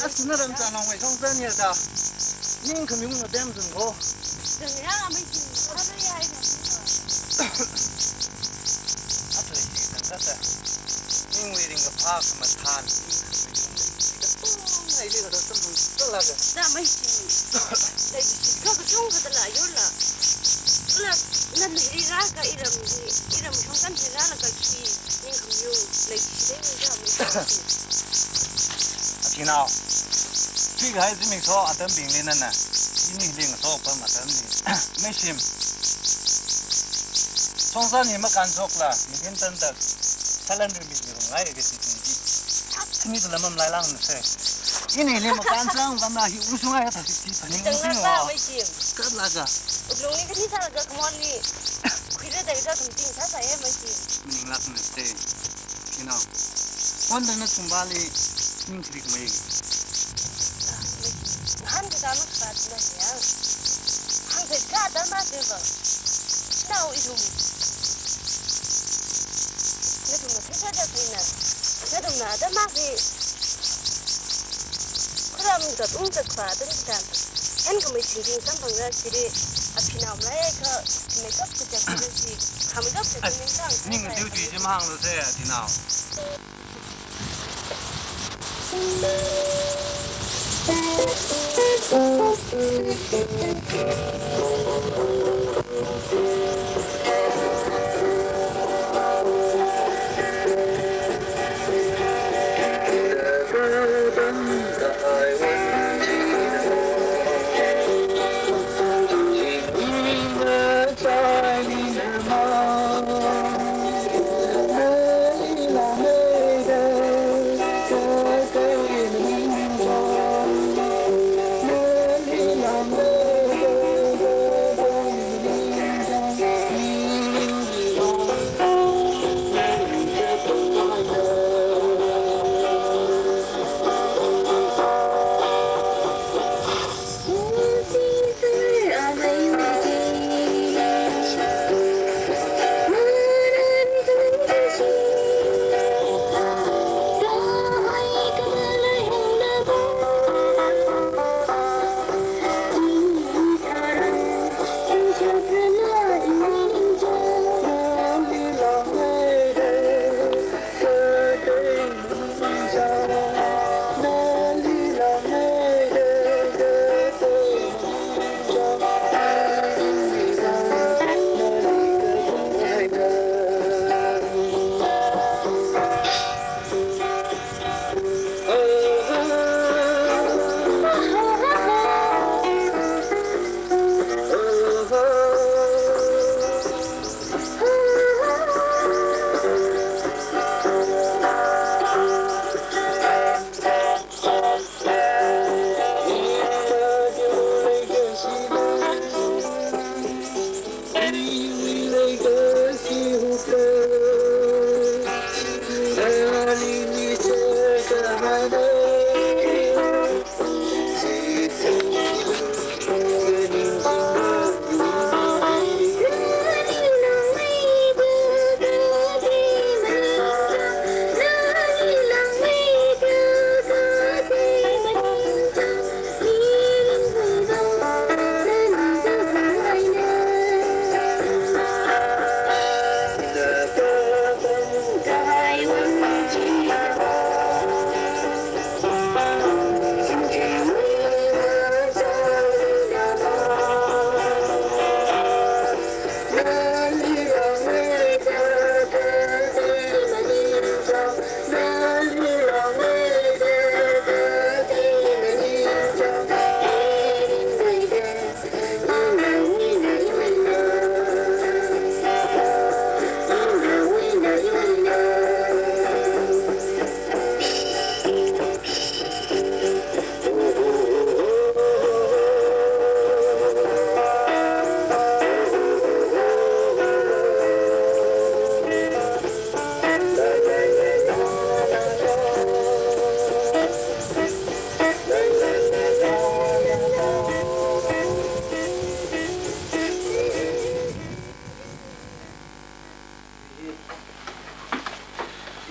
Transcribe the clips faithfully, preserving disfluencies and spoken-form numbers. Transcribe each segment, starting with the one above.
As naram chanong wei song zan ya da. Ning kami ung na dem zun ko. Atlei chi tangkata. Ning wei ringkaphā khamathan, ning kami ung na chi katonga ili kato samphang kalaga. Kala, nana hili rāka iram hi, iram shongzan hi rālaga khi, ning kami ung, lei chi dei wei da mai. Achinao. Chi kahai zimiksho atambingli nana. Ini hili ngaso pam atamli. Meishim. Shongzan hi makānshokla, mirin tantak. Salan ri mi hi rungai kaji chi. Khani tala mamlai lang na se. Ini hili makānsang vana hi ungshungai ta chi phaning ungshung wa. Kalaga. Uklungli khani sālaga khamorli. Khuira dai da khamting sāsā e mai chi. Maninglak na se. Achinao. Wanda na kumbali ning krik mai. Hān kata makapā na ya. Hāngkahai kata mase ba. Nao ithum. Nathumna khuisā da khuina. Nathumna da mase. Khuram zat ung zat khavā dan dan. Hen khamei chingching samphang ra chili. Aphinao mlai kha. Makeup kachak kachak chi, khamei kachak kachak ning sang. Ning diu chi chi mahānglu se, achinao.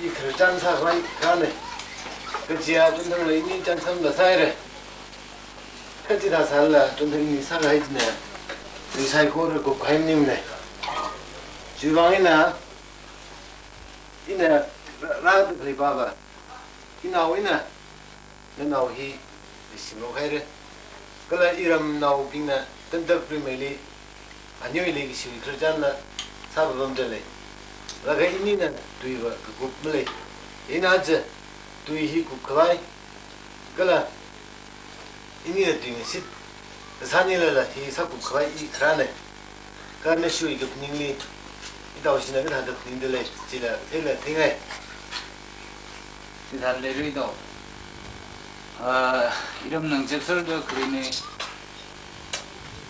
I khararchan sākhavai kharāne. Kaja chunthangla ini chānsam la sāhaire. Kachithā sālala chunthang ini sākahai china, tui saikora kupkahai maningmane. Chiwuivang eina, ina rā, rāda khalei pava, inao eina nanao hi leishi ngarokhaire. Kala iramnaobingna tantak rimeili, aniwui leikashiwui khararchanla sāpapamda lei. Laga inina tuiva kakup malei. Ina aja tui hi kupkhavai, kala inina tui ngasit kasā nilala hi sākupkhavai i kharāne. Kha nashiwui kaphaningli, itaoshina kathāda phaningda lei, chila theila theingai. Chithāda leira itao. Ah, iram nang chapsarda khaleine.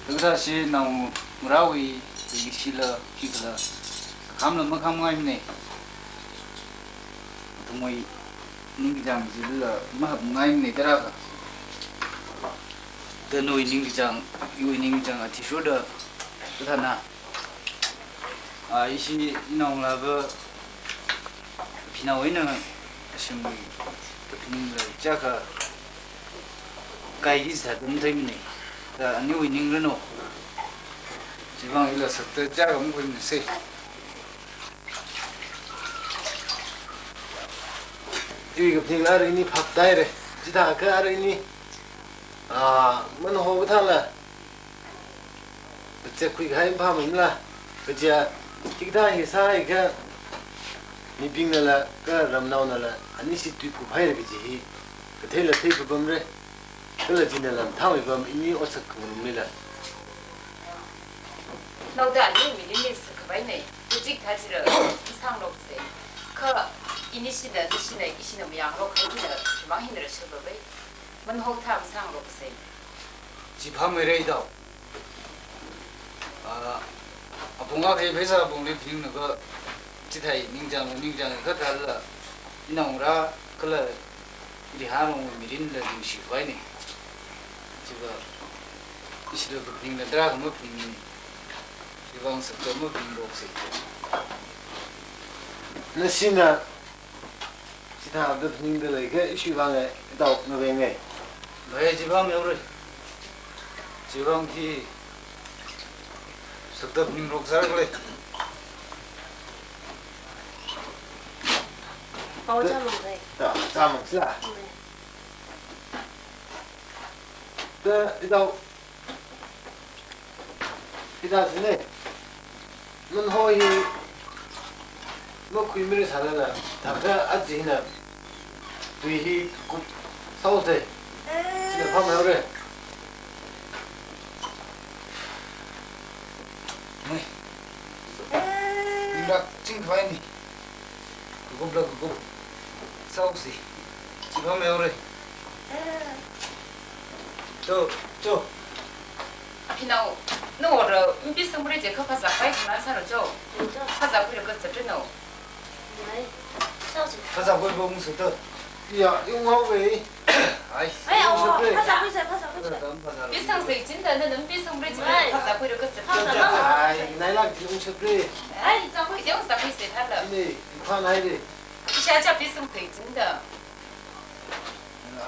Kathāsi naongarāwui leikashila khikhala, khamla makhamngaimane. Athumwui ningkachāng chila mahāpngaimane tarākha. Da nawui ningkachāng, iwui ningkachāng athishurda kathāna. Ah, ishi inaongalāva phinao eina ashimwui kaphaningla chiyākha kaiki sāda matheimane. Da aniwui ning rāno. Chiwuivang ila sakta chiyākha makhuiminase. Iwui kaphaningla arui ini phaptāhaire. Chithākha arui ini, ah, manho kathāla pachek khuikahai phāmamala, kaja hikathā hi sāhaiakha mibingnala kha ramnaonala anishi tui kuphaira kaji hi katheila theipapamre. Kala china lamthāmeipam ini otsak khangarumlila. Naoda ani mirinli sākhavaine, kachikathā chila masāngarokse. Kha inishina, nashina, ishina mayangarokhaina, chimang hina rāshappai. Manho thā masāngarokse. Chi phāmeira itao. Ah, apong akha pheisā apongli phaninglaga chithāi ningchāng, ningchāng kathāla, inaongarā kala ili harong mirinla leishivaine. Chiva ishila kaphaningla tarākha maphaningmane. Chiwuivang sakta maphaningrokse. Nashina chithāda phaningda leikha ishiwuivang e, itao ngavenge. Mai chiwuivang yaore. Chiwuivang hi sakta phaningrok sāra khalei. Pao chāmang khalei. Ta, chāmang sila. Mm. Ta, itao. Hithāsine. Manho hi makhuimira sālala, thākha aja hina tui hi kupsāose. China phāmeihaore. Mai. Ningrak chingkhavai ni. Kakupla kakup. Sāose. Chi phāmeihaore. Cho, cho. Aphinao, nawui ora, mpi sangpare je kha phazā khuikhana sāra cho. Cho. Phazā khuilaga zatrano. Mai. Sāose. Phazā khuipa ungsa to. Ya, yung ngau wei. Ai, ai, awo, shapre. Phasā khuisei, phasā khuisei. Phasā khuisei. Pisang sei chinda, nana pisang pre chinda, ai, phasā khuira khuisei. Phasā khuisei. Ai, nailak jilung shapre. Ai, phasā khuisei, phasā khuisei, thala. Ini, iphan hai de. Isha cha pisang sei chinda.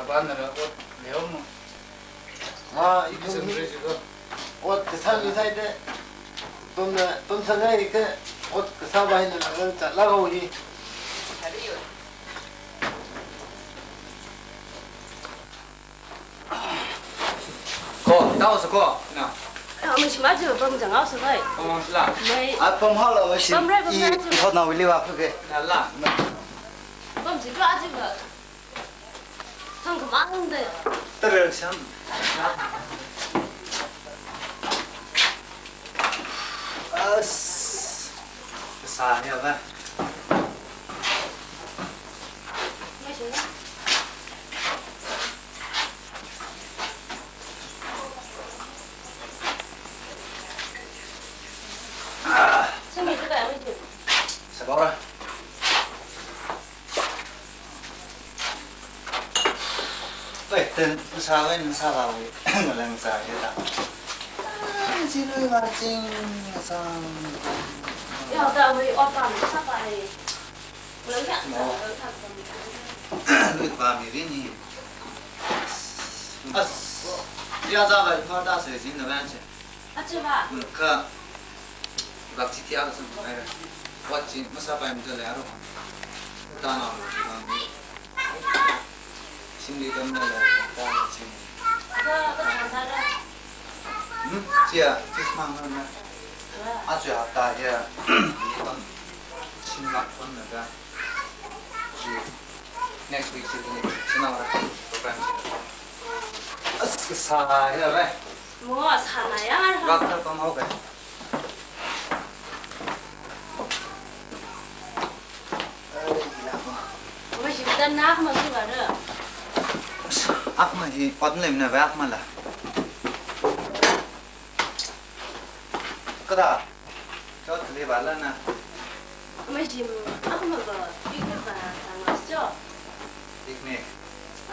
Aban nara ot leo mo. Ma, ibu sungri jiko. Ot kasā mi sai de. Tumna, tumsāngai ke. Ot kasā bai na nang chat la ho hi. Ko, tao sa ko. Na. Ah, mashim aja pam jang au sa bai. Pam ang sila. Mai. Ah, pam hao la mashim. Pam rai, pam rai, i, aja. I hot na wili wa ke. Na la. Pam jiko aja ba. Thang khamang de. Terel sam. As. Sa ya ba. Sabora. Oi, ten, sa wen, sa ba wen, ngalang sa ye ta. Ai, si lui ba jing, sa. Ya, ta wen, ot ba mi sa ba ye. Ngalang ya, sa, sa, sa. Lui ba mi rin ni. As, ya za ba, pa ta se jin na ban che. Aja ba. Hmm, kha. Bak chi tia ka sam ngai ra. Wat chi masa pai mta le aro. Ta na. Singli kam na le ta na chi. Ba, ba, ba, ba. Hmm, chia, six month na. Ba. Aja ta ya. Ni kam. Sing lak kam na ga. Chi. Next week chi ni. Sina ra. Program. As ka sa ya ba. Mo, sāna ya, ar. Wak ta pamhao kai. Ai, ila mo. Mo, shimdan na, akma sugar. Akma hi, ot leimana wei akma la. Kada. Chot kali ba la na. Amei shim, akma ba, picnic ba, sāngasak cho. Picnic.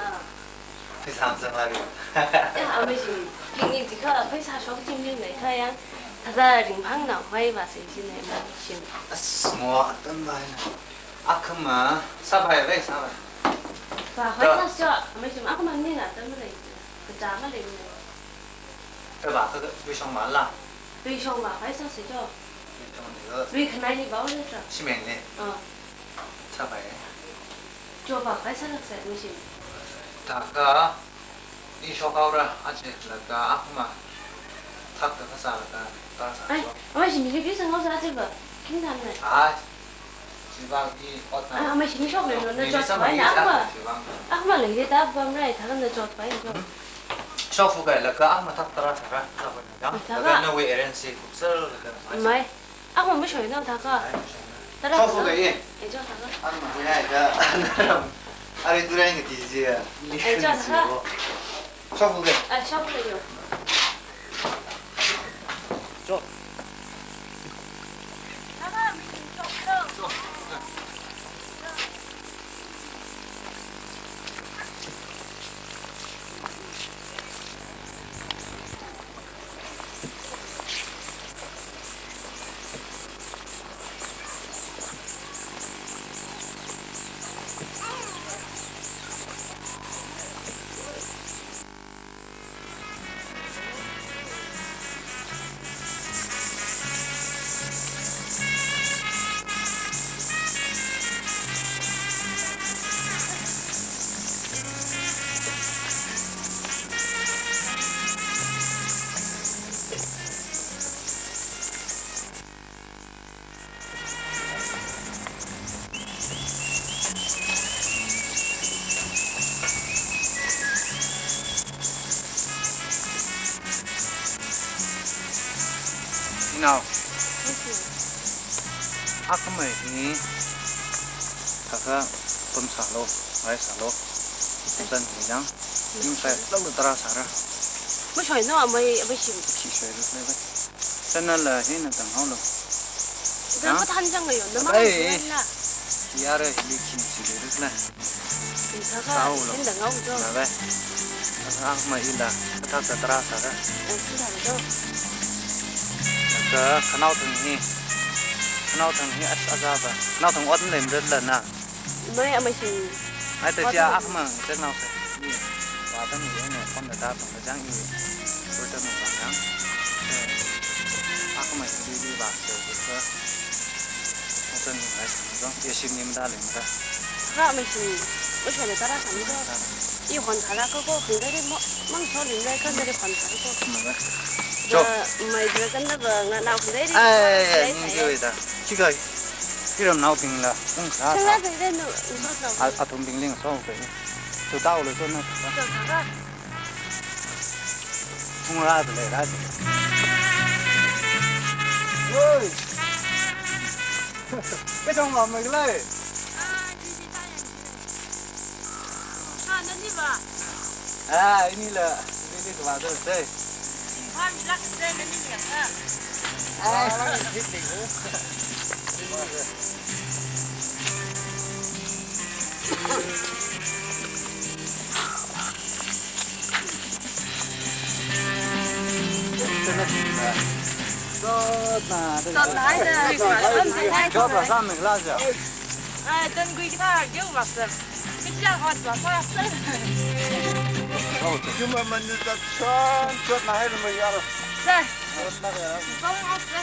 Ah. Pheisā samsang lagi. Ya, amei shim, picnic jikha, pheisā shok jing jing nei kha yang. Thāda ringphang na, hoi ba sei jing nei, amei shim. As, mo, atam ba na. Akma, sāpai, wei sāpai. Ba, hoi sāsak cho, amei shim, akma ni na, atam lei. Kaja ma lei. Ka ba, ka, ka, wishong ba la. Wishong ba, hoi sāsak cho. Wishong ni ka. Wi khanai ni ba, wishong. Shimeng ni. Ah. Sāpai. Cho ba, hoi sāsak sai, amei shim. Thākha, i shok haora, aja, laga, akma. Thak ka sā laga, ta sā. Ai, cho. Amei shim, mi ki sāngasak aja ba. King dan nei. Ai. Chivang i ot na. Ah, amei shim shok lei no, na jot pai na akma. Akma lei de ta bam rai, thāda na jot pai na jot. Hmm? Shok fu kai laga akma thak tara sāra, thāda na dang. Thāda. Laga na wei arrange si kupsar laga. Mai. Akma mashoi no thākha. Ai, mashoi no. Tara. Shok fu kai. Eh, jot thākha. Akma fu yai ka. Ari tu rai ngi ti ji ya. Eh, jot thākha. Shok fu kai. Ah, shok fu kai yo. Shok. Inao. Akma hi. Thākha pam sālu, rai sālu. Zan hi yang. Yung sai, lalu tara sāra. Mashoi no, amei, amei shim. Khi shoi lu, bai, bai. Channel la hi na tang hao lo. Ga ha? Pathan jang yo, na ma ai. Ran la. Yare, hili khingchi leirikna. Sāo lo. Sāo lo. Nave. Akhamei ila, kathak sa tara sāra. Ka, khanao thang hi. Khanao thang hi as azaba. Khanao thang ot leimara la na. Mai amei sing. Ai, ta sia akhamang, ta nao sa. Ni, wa ta ni, ni, kon da ta, kon da jang, ni, ko ta mo ba jang. Eh, akhamang, ni, ni, ba, so, so, so. Mo ta ni, ai, so, so, ya, shim ni, ma da, le, ma da. Ra, amei sing, mo, shane, ta, ra, sa, ni, so. I, hon, khala, ko, ko, hon, da, ri, mo, mang, so, lim, da, kan, da, ri, hon, khala, ko. Mo, da. Jo. Da, mai, da, kan, da, ba, nga, nao, hon, da, ri, ai, ai, ai, ni, ai, jo, ai. Da. Chiga, iram naobingla, ung sa sa. Chang la bai bai nu, ung sa sa. A, athumbing ling sa bai. Su tao lo so na sa. Sa sa ra. Ung ra bai le ra bai. Oi. Kachang ma mai lai. Ah, nani ba? Ah, ini la, ini la kaba tu, sei. Ham lak sei nani ni ka. Ah, ini ni. Tot na, tot na, hai da. Tot na, hai da. Tot na, hai da. Ai, dan gui kita geu masa. Kita hot masa. Oh, cuma menyetat san, san na hai rumah ya. Sa. San na ya. Bang hot sa.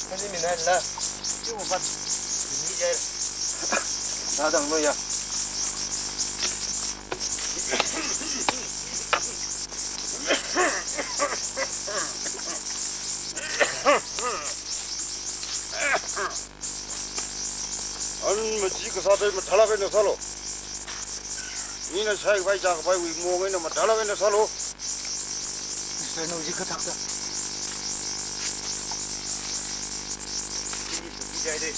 Kani mina la, yu bat, ni jai. Na dang lo ya. An maji kasā dai mathālāk eina sālu. Mina shaikhavai chākhavaiwui maong eina mathālāk eina sālu. Sir, nao ji kathak ta. Ini tuki jai de.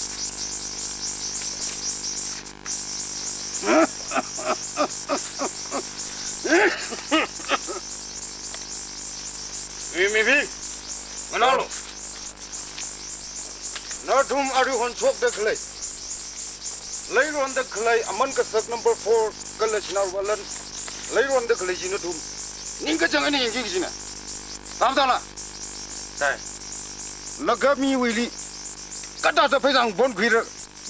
Imi bi, manalo. Nathum aruihon shokda khalei, leironda khalei aman kasak number four kala shanao valan, leironda khalei chi nathum ningkachāng eina yangki kajina. Tap tala? Sai. Laga miwuili kathāda pheisā ngabonkhuira,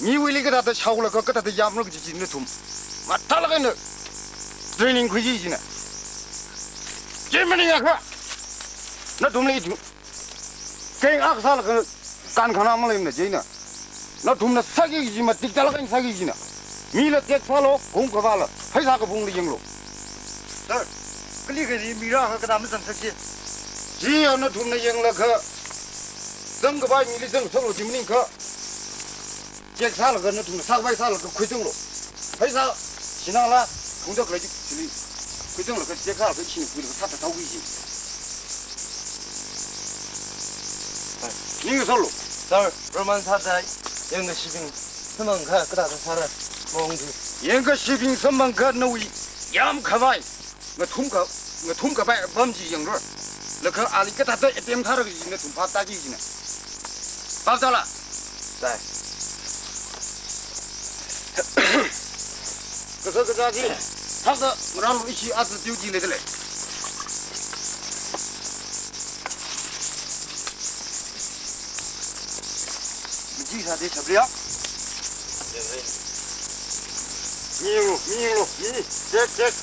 miwuili kathāda shaolaga kathāda yamra kaji chi nathum mathālāk eina training khuiki kajina. Chi maningakha nathumli thu keng ak sālaga kan khana maleimana chieina. Nathumna sāki kaji matik tālāk eina sāki kajina. Mila tek sālu, kum kavāla, pheisā kaphungla yanglu. Sir, kali kali mira ha kada mazangsakki. Chiya nathumna yanglaga zangkhavai mili zangsaklu chi maningakha. Tek sālaga nathumna sākhavai sālaga khuizanglu. Pheisā, shinala, phungda khalei chili. Khuizanglaga tek sālaga ishina khuilaga sāda thaoki kaji. Ning sālu. Sir, Roman sāda yangkashibing samphangakha kathāda sāra maong chi. Yangkashibing samphangakha nawui yamkhavai ngathumka, ngathumkapai apam chi yangra. Laga ali kathāda attempt sāra kaji nathum phap tāki kajina. Phap tāla? Sai. Kasā kasā chi, thakda ngarānlu ishi ata duty leida lei. Maji sāda chapli ya. Mi yanglu, mi yanglu, mi. Check, check.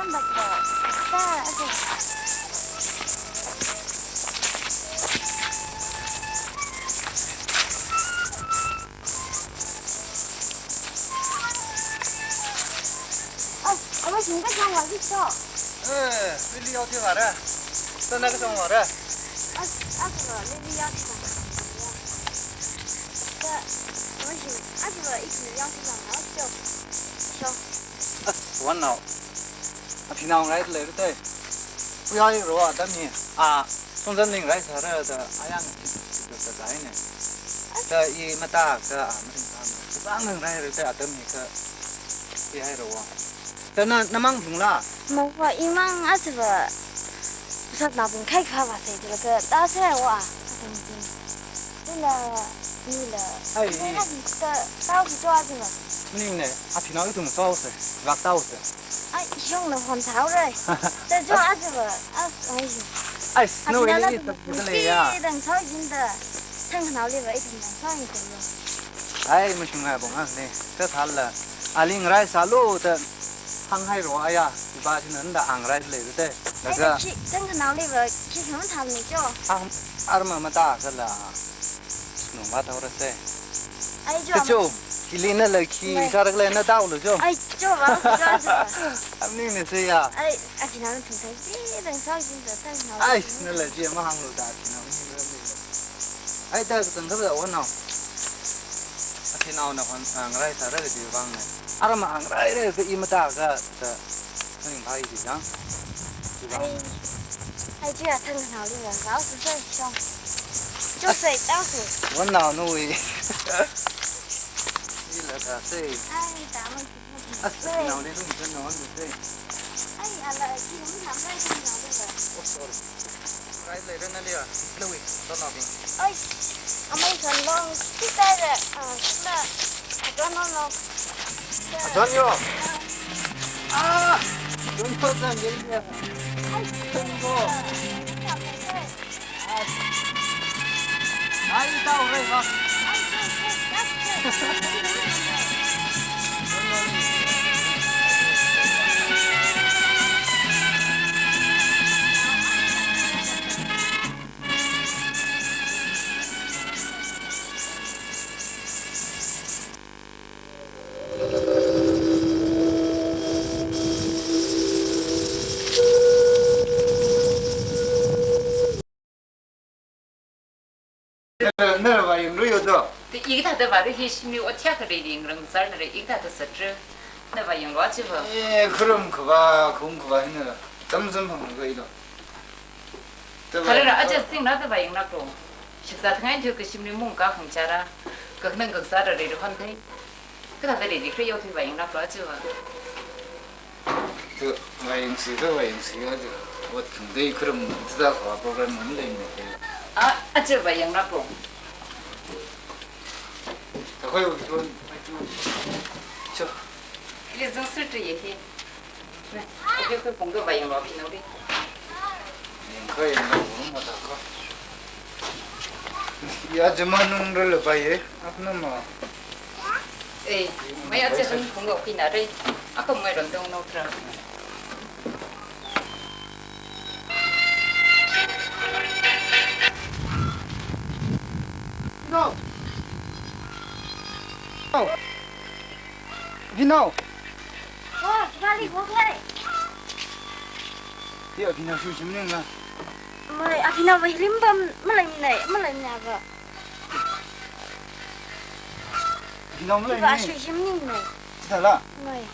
Ai, amei shim kachāng vāki cho. Eh, lili yaothui vāra. Sāna kachāng vāra. As, as va, lili yaothui vāra. Ka, amei shim, as va, ik ni yaothui vāra cho. Cho. As, one now. Aphinao ngarai leira te. Pui ai ro atam hi. A, songzan ling rai sāra da ayang chi chi da da ne. Da i mata ka a maring ka ma. Sang ling rai ra te atam hi ka. I ai ro. Da na, namang lungla. Mava imang as va. Sat na bing khai kha va sai da ka. Ta sai wa. Atam hi. Nila, nila. Ai. Nila ta, ta ki to as va. Ning ne, aphinao ithum sao se. Rak tao se. Ai, shong na hon thao re. Ta jo a jo, a, ai. Ai, snow ini ita kita le ya. Dang sao jin da. Thang khanao le ba, ita dang sao jin da. Ai, mashung ai bong ang ne. Ta thal la. Aling rai sālu ta. Hānghai ro aya. Iba jin nanda ang rai le te. Ai, laga. Ki, thang khanao le ba, ki sam tham ni jo. Ang, arma mata sala. Nungva thaora se. Ai, jo. Te jo, hili nala khi, mai. Sarak le na tao lo jo. Ai, jo va, jo, jo. Amning ne se ya. Ai, aphinao thung sai, ji, dang sao jin da, dang sao. Ai, nala ji, mahānglu da, aphinao. Ai, ta, tang ka da, wa nao. Aphinao na hon, ang rai sāra le ji vang ne. Arma ang rai re, ka i mata ka, ta. Ning phai ji jang. Ji vang. Ai. Ai, ji a thang khanao le ya, sao su se, shong. Jo se, tao su. Wan nao nu wi. Ji la ta se. Ai, ta ma. As, nao le rum jan nao le se. Ai, ala, ji rum tham rai jan nao le ya. Oh, sorry. Rai le ran le ya. Lo wi, to nao wi. Ai, amei son long, ti ta le, a, na. Don no no. Don yo. Ah, don no don ye ye. Don no. Ai, tao re ba. Nara, nara vāyanglu yo do. Te i kathāda vāra hi shimli othiya kharei ringrang sar nara i kathāda satra. Nara vāyanglu achi va. Eh, kharum khavā, khum khavā hina. Tam zam phang ga i do. Kharara aja sing na da vāyanglaklu. Shiksa thangai thu ka shimli mung ka khang chara. Ka khnang ka sara re hon thei. Kathāda re ri kharei yaothui vāyanglaklu achi va. Tu vāyangsi, tu vāyangsi aja. Ot khang dei kharum tu da khavā program mun lei ne. A, aja vāyanglaklu. Ta khoi ot khon. Cho. Ili zang sir tu ye hi. Akhoi khoi pong ka vāyanglu aphinao li. Yangkha yangla pong ma ta kha. Ya jama nung rala bai e, apna ma. Eh, mai aja hang pong ka pina re. Akha mai ron dong no tra. No. No. Aphinao. Oh, kali hok lai. Ti aphinao shu shim ning la. Mai, aphinao vai lim bam, malai minai, malai minai ba. Aphinao malai minai. Ba shu shim ning nai. Tita la. Mai.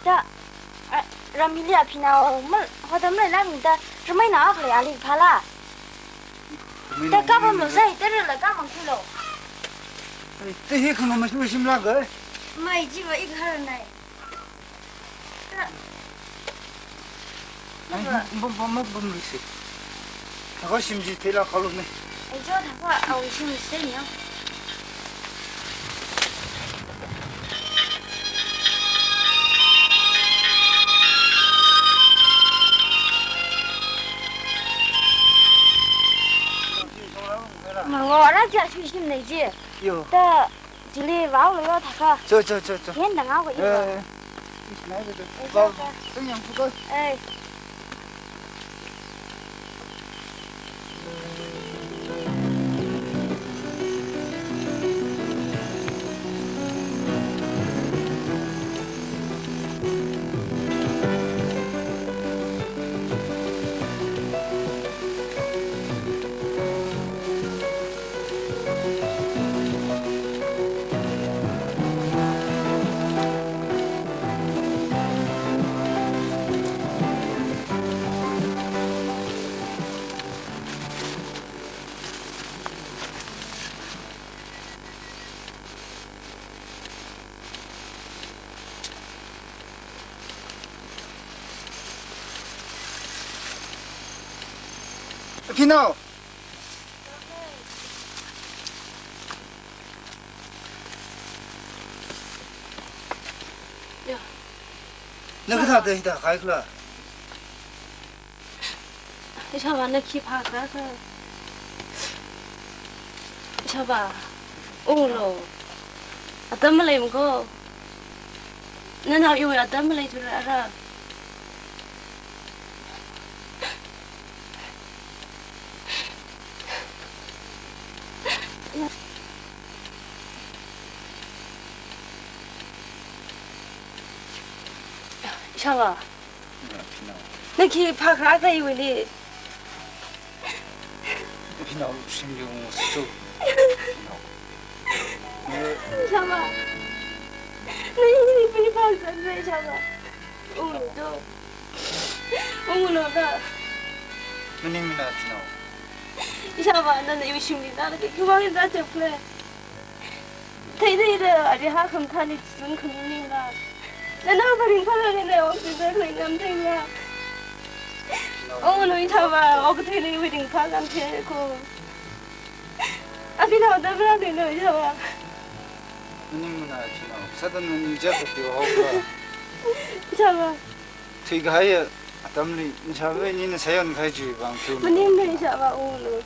Ta, a, ramili aphinao, mal, hodam lai la mi ta, ramai na ak lai ali phala. Ta kapam lo sai, ta rila kapam kilo. Ai, te hi khang ma shu shim la ga. Mai ji va ik har nai. Ta. Ai, bum, bum, bum, bum, risi. Thakha shim ji thei la kalo ne. Ai, jo thakha, au shim ji thei ni. Ma, wa ra ja shu shim nei ji. Yo. Ta, jili vao lo yo thakha. Cho, cho, cho, cho. Yen dang au ka i ba. Eh. Bam, sing yang pukul. Eh. Apinao. Ya. Na kathāda hithā kahai khala? Ishāvā, na khi phākhala kha? Ishāvā, unglu. Atam maleimana ko. Nanao iwui atam maleithura ara. Ishāvā. Apinao. Na khi phākhala khala iwuili? Apinao, shimli ungsa. Ishāvā. Na ili phākhala khala, ishāvā? Unglu do. Unglu da. Maningmana, apinao. Ishāvā, nana iwui shimli nana khi khi vang da chapkhala? Theida theida, ari hakhamathāli chun khaminingla. Nana va ringphālāk eina oxygen lei ngamtheila. Unglu ishāvā, okathuili iwui ringphā ngamthei ko. Apinao da bra nilo ishāvā. Maningmana apinao. Sāda ningchak katiu haokhala? Ishāvā. Thuikahai atamli, nashāvā nina sāyon kahai chiwui vang pheomana. Maningmana ishāvā, unglu.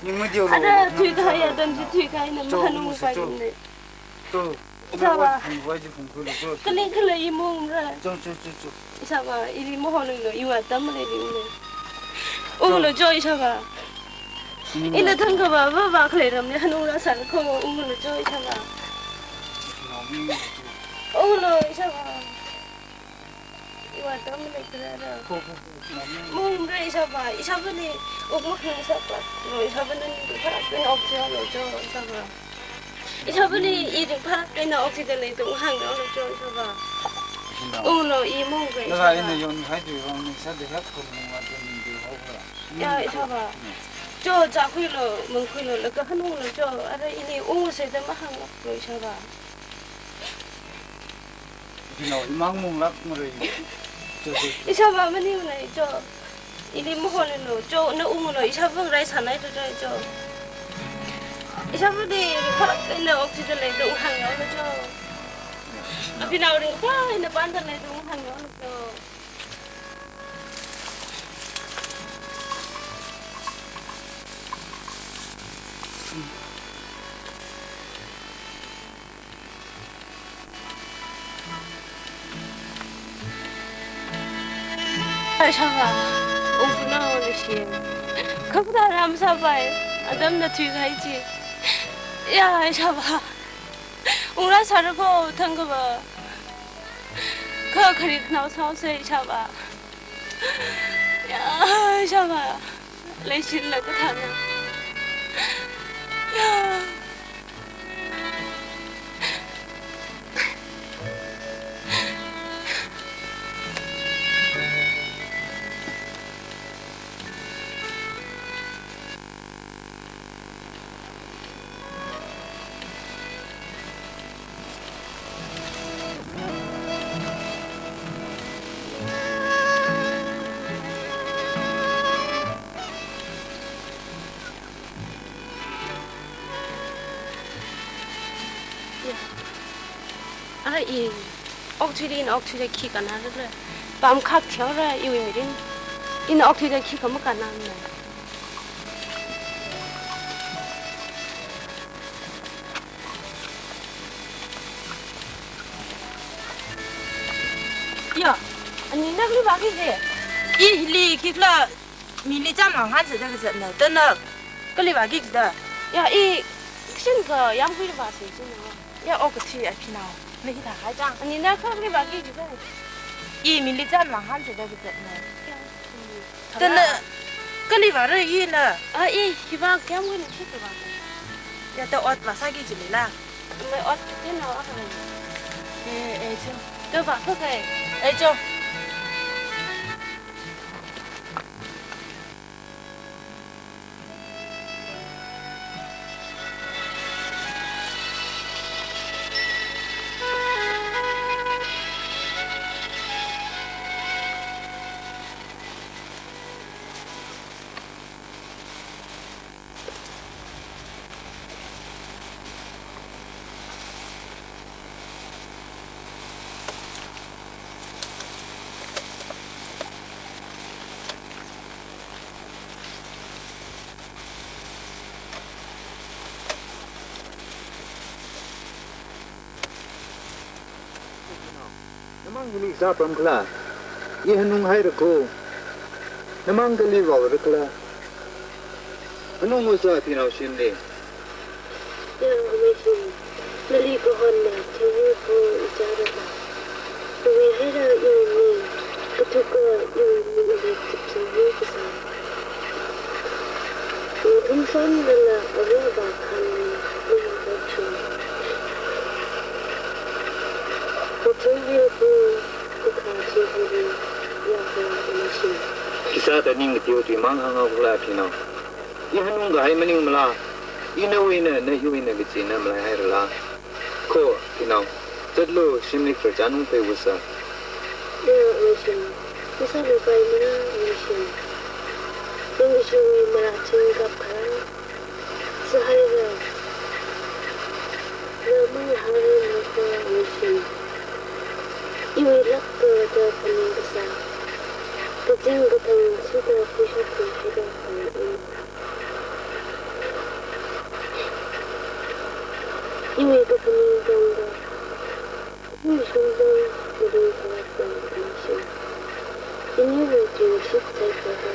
Ning madiolo. Ada thuikahai atam chi thuikahai na. Cho, mahanung ungsa, cho. Kaine. To. Ishāvā. Phungvai chi phungkhuilu, cho. Kali kala i maungmara. Cho, cho, cho, cho. Ishāvā, ili mahonunglu, iwui atam maleili unglu. Unglu, cho, ishāvā. Ning ina thangkha va, va, va khalei ramli hanungra sāra ko, unglu, cho, ishāvā. Unglu, ishāvā. Iwui atam maleithura. Ko, ko, ko. Maungmara ishāvā, ishāvāli wuk makhanang sāpaklu, ishāvāna ning ringphālāk eina oxygen lo cho, ishāvā. Ishāvāli i ringphālāk eina oxygen leida unghānglu cho, ishāvā. Unglu, i maungmara ishāvā. Nala ina yonkahai chiwui vang ning sāda hek khamunga da ningdi haokhala? Ya, ishāvā. Cho, chākhuilu, mangkhuilu, laga hanunglu cho, ara ili ungsa da mahānglu ishāvā. Apinao, imang maunglākmara. Cho, cho, cho. Ishāvā, maningmana cho. Ili mahonunglu cho, na unglu, ishāvā rai sānai to cho. Ishāvāli ringphālāk eina oxygen leida unghānglu cho. Apinao ringphā eina pānda leida unghānglu cho. Ishāvā, ungphanao nashi. Kha kathāda masāpai, atamna thuikahai chi. Ya, ishāvā. Ungra sāra ko, thangkha va. Kha kharikhanao sāhaosa, ishāvā. Ya, ishāvā. Leishilaga thāna. Ya. Ara i, okathuili ina okathuida khi kannarala. Pamkhak thihaora iwui mirin. Ina okathuida khikha makannamana. Ani na kali vāki ji? I hili khikhala mili chāmang hānsa da kazatna, da na kali vāki jida? Ya, i kashin kayāmkhuili vāsa jina. Ya, okathui Aphinao, na hithākahai chang. Ani na kha kali vāki jida? I mili chāmang hānsa da kazatna. Ya. Da na kali vāra ina? A, i hiva kayāmkhuili khikha vāsa. Ya, da ot vāsāki jilila. Mai ot kathāna akha lei. E, e, cho. Da vākhakai. E, cho. Namang hili sāpam khala? I hanung haira ko. Namang kali vaora khala? Hanung usa Aphinao shimli. Ya, Amei shim. Nali kahonna chānyi ko ichara la. Nawui haira iwuini, kathuka iwuini nali chipchingni kasā. Nathum sonnala arui vākhang ni niham vāchung. Kachungli ko, kakha chingri, ya ko Amei shim. Khisāda ning kateotui mang hānghao khala Aphinao? I hanung kahai maningmala, i nawuina, na iwuina kachina malaihairala. Kho, Aphinao, zatlu, shimli khararchan ungphei usa. Ya, Amei shim. Masāluipaimara, Amei shim. Ning kashungwui marāching kapkha sāhaira. Na mangahānranu kho, Amei shim. Iwui lākda da phaning kasā, kazing kathang shuda khuishok khuishida phaning. Iwui kaphaning tangda, iwui shongzang maringphālāk tang Amei shim. Iniwui tui shitsai kho da,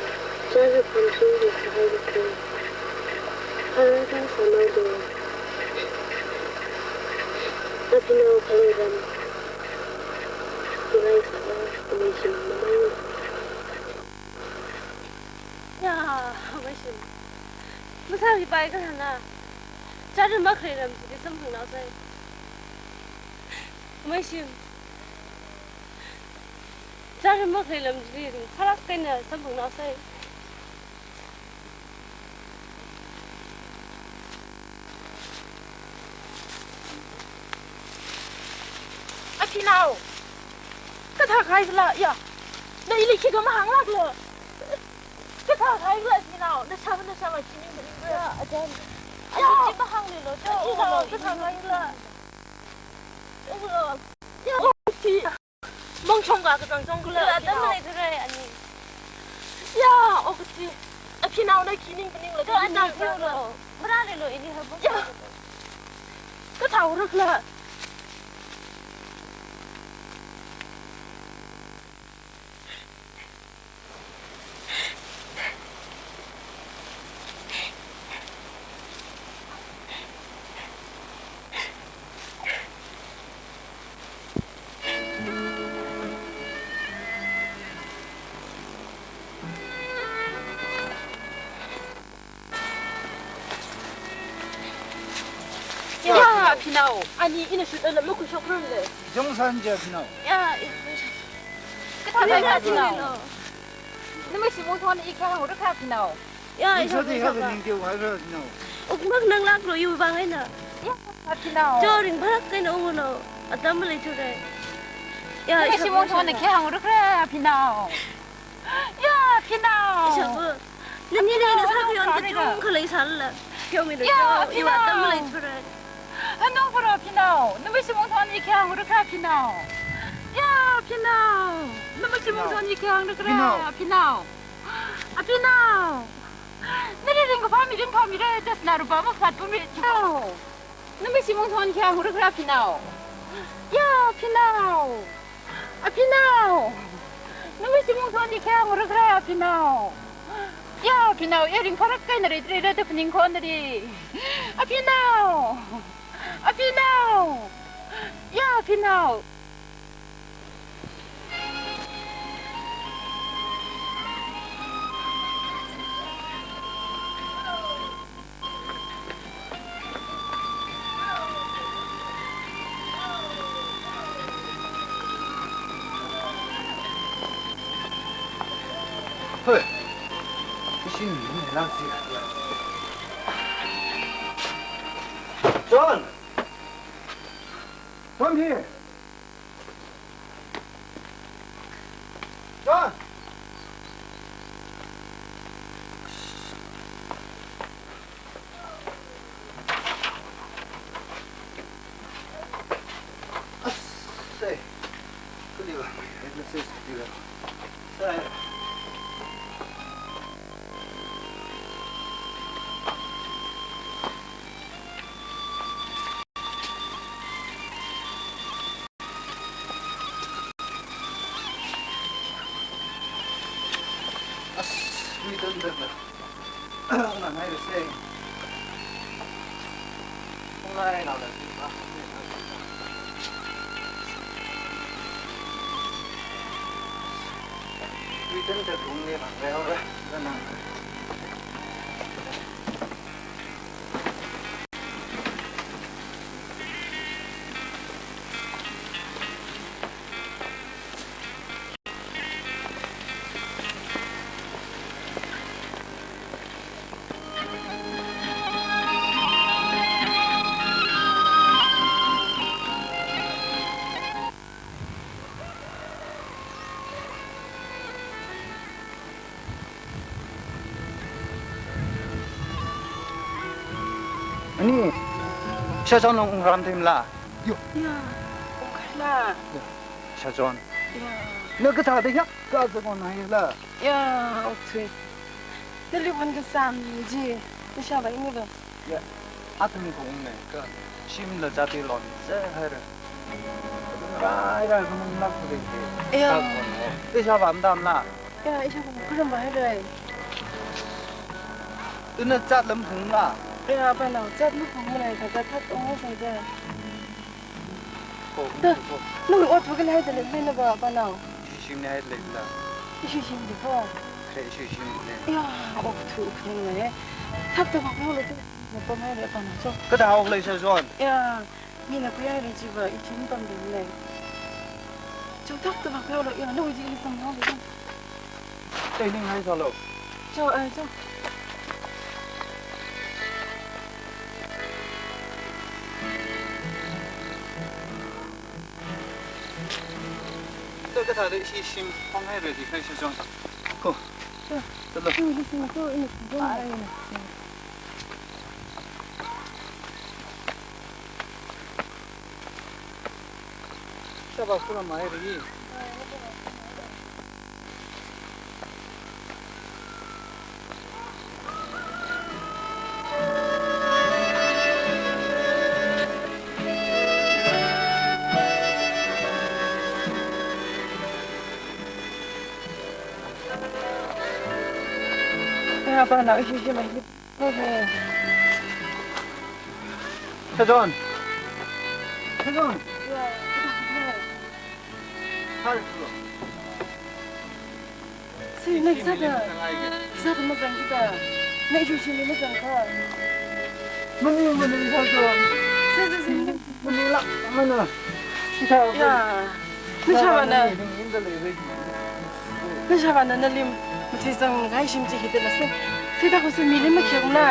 chara pamshungli sāhaira kho. Pharāda sānaolu. Aphinao khalei ram. Tulai sāda, Amei shim namang. Ya, Amei shim. Masāluipai kala na. Chara makhalei ram chili samphangnaosei. Amei shim. Chara makhalei ram chili ringphālāk eina samphangnaosei. Aphinao. Kathākahai khala, ya. Na ili khikha mahānglākla. Kathākahai khala Aphinao. Nashāva nashāva khi ning maning khala. Ya, ajan. Ya. Ajan chi mahāngluilu, cho. Aphinao, kathākahai khala. Cho lo. Ya, o, chi. Mongchong ka kachang chong khala, Aphinao. Atam leithurai ani. Ya, okathui. Aphinao na khi ning phaningla, to, ani, ani na khi lo. Marāluilu, ini habo. Ya. Kathāhaora khala? Ya, Aphinao. Ani ina shut ala makhuishokranle. Jongsan je Aphinao. Ya, i. Kathākahai Aphinao? Namei Shimongthon i khi hāngra khala Aphinao? Ya, i shut ala hāngra. Ning teo haira Aphinao. Ukmak nanglāklu iwui vang eina. Ya, Aphinao. Cho ringphālāk eina unglu. Atam maleithurai. Ya, namei Shimongthon i khi hāngra khala Aphinao? Ya, Aphinao. Ishāvā. Nani nana sākhayon kachungkha leisālala. Kyo mi lo. Ya, cho, iwui Aphinao. Atam maleithurai. Hanung pharo Aphinao. Namei Shimongthon i khi hāngra khala Aphinao? Ya, Aphinao. Namei Shimongthon i khi hāngra khala Aphinao? Aphinao. Aphinao. Nali ringkaphā mirin phāmira, dasna rupa maphat pumi. Aphinao. Namei Shimongthon khi hāngra khala Aphinao? Ya, Aphinao. Aphinao. Nawui shimung thon di kya ngarukra, Apinao? Ya, Apinao, ya ringphārak kahaina ri, ri, ri, da phaningkho nari. Apinao! Apinao! Ya, Apinao! Hey, ishi mi ne lang si. John, come here. John! Asai. Kali ba, headmaster kali ba. Sai. As, lui tun tun na. Nang hai se. Ngai nao la si ba. Lui tun tun kung ne nang ngai ora. Nang. Ani, Shajon nong ram thim la. Yo. Ya, okay la. Ya, Shajon. Ya. Na kathāda ya, ka zakon hai la. Ya, okay. Nali wan kasam ji. Ni sha ba ini ba. Ya, atam kong ne ka shim la jati lon se hai ra. Rai rai kong lak de. Ya. Ka kong ho. Isha bam dam la. Ya, isha bam kuram ba hai rai. Ina chat lam hung la. Ya, ba nao chat lam hung ne ka chat ong sai de. Ko, da, ko. Nawui ot bu kala hai de le, na ba, ba nao. Ishi shim ne hai le la. Ishi shim de ko. Kre ishi shim ne. Ya, ot bu kung ne. Thak ta bak lo de. Na pamai le ba nao cho. Kathā hok le Shajon. Ya, mi na kuyai le ji ba, ishi mi pam de le. Cho thak ta bak lo, ya, nawui ji sam lo de. Tei ning hai salo. Cho, eh, cho. Tei kathāda ishi shim hong hai ready hai Shajon. Ko. Cho. Chalo. Cho, ishi shim ko, ini ko. Ai, ini. Saba kura mai ri. Ya, ba nao ishi shim mai. Shajon. Shajon. Hai, Shajon. Si, na sāda. Sāda mazang kita. Na ishi shimli mazang ka. Mani, mani, Shajon. Si, si, si. Mani la, mana. Kita. Ya. Nishāvāna. Nishāvāna nalim matui zangkahai shim chi hithāda lāsa. Sida khusi milim makhayāngna.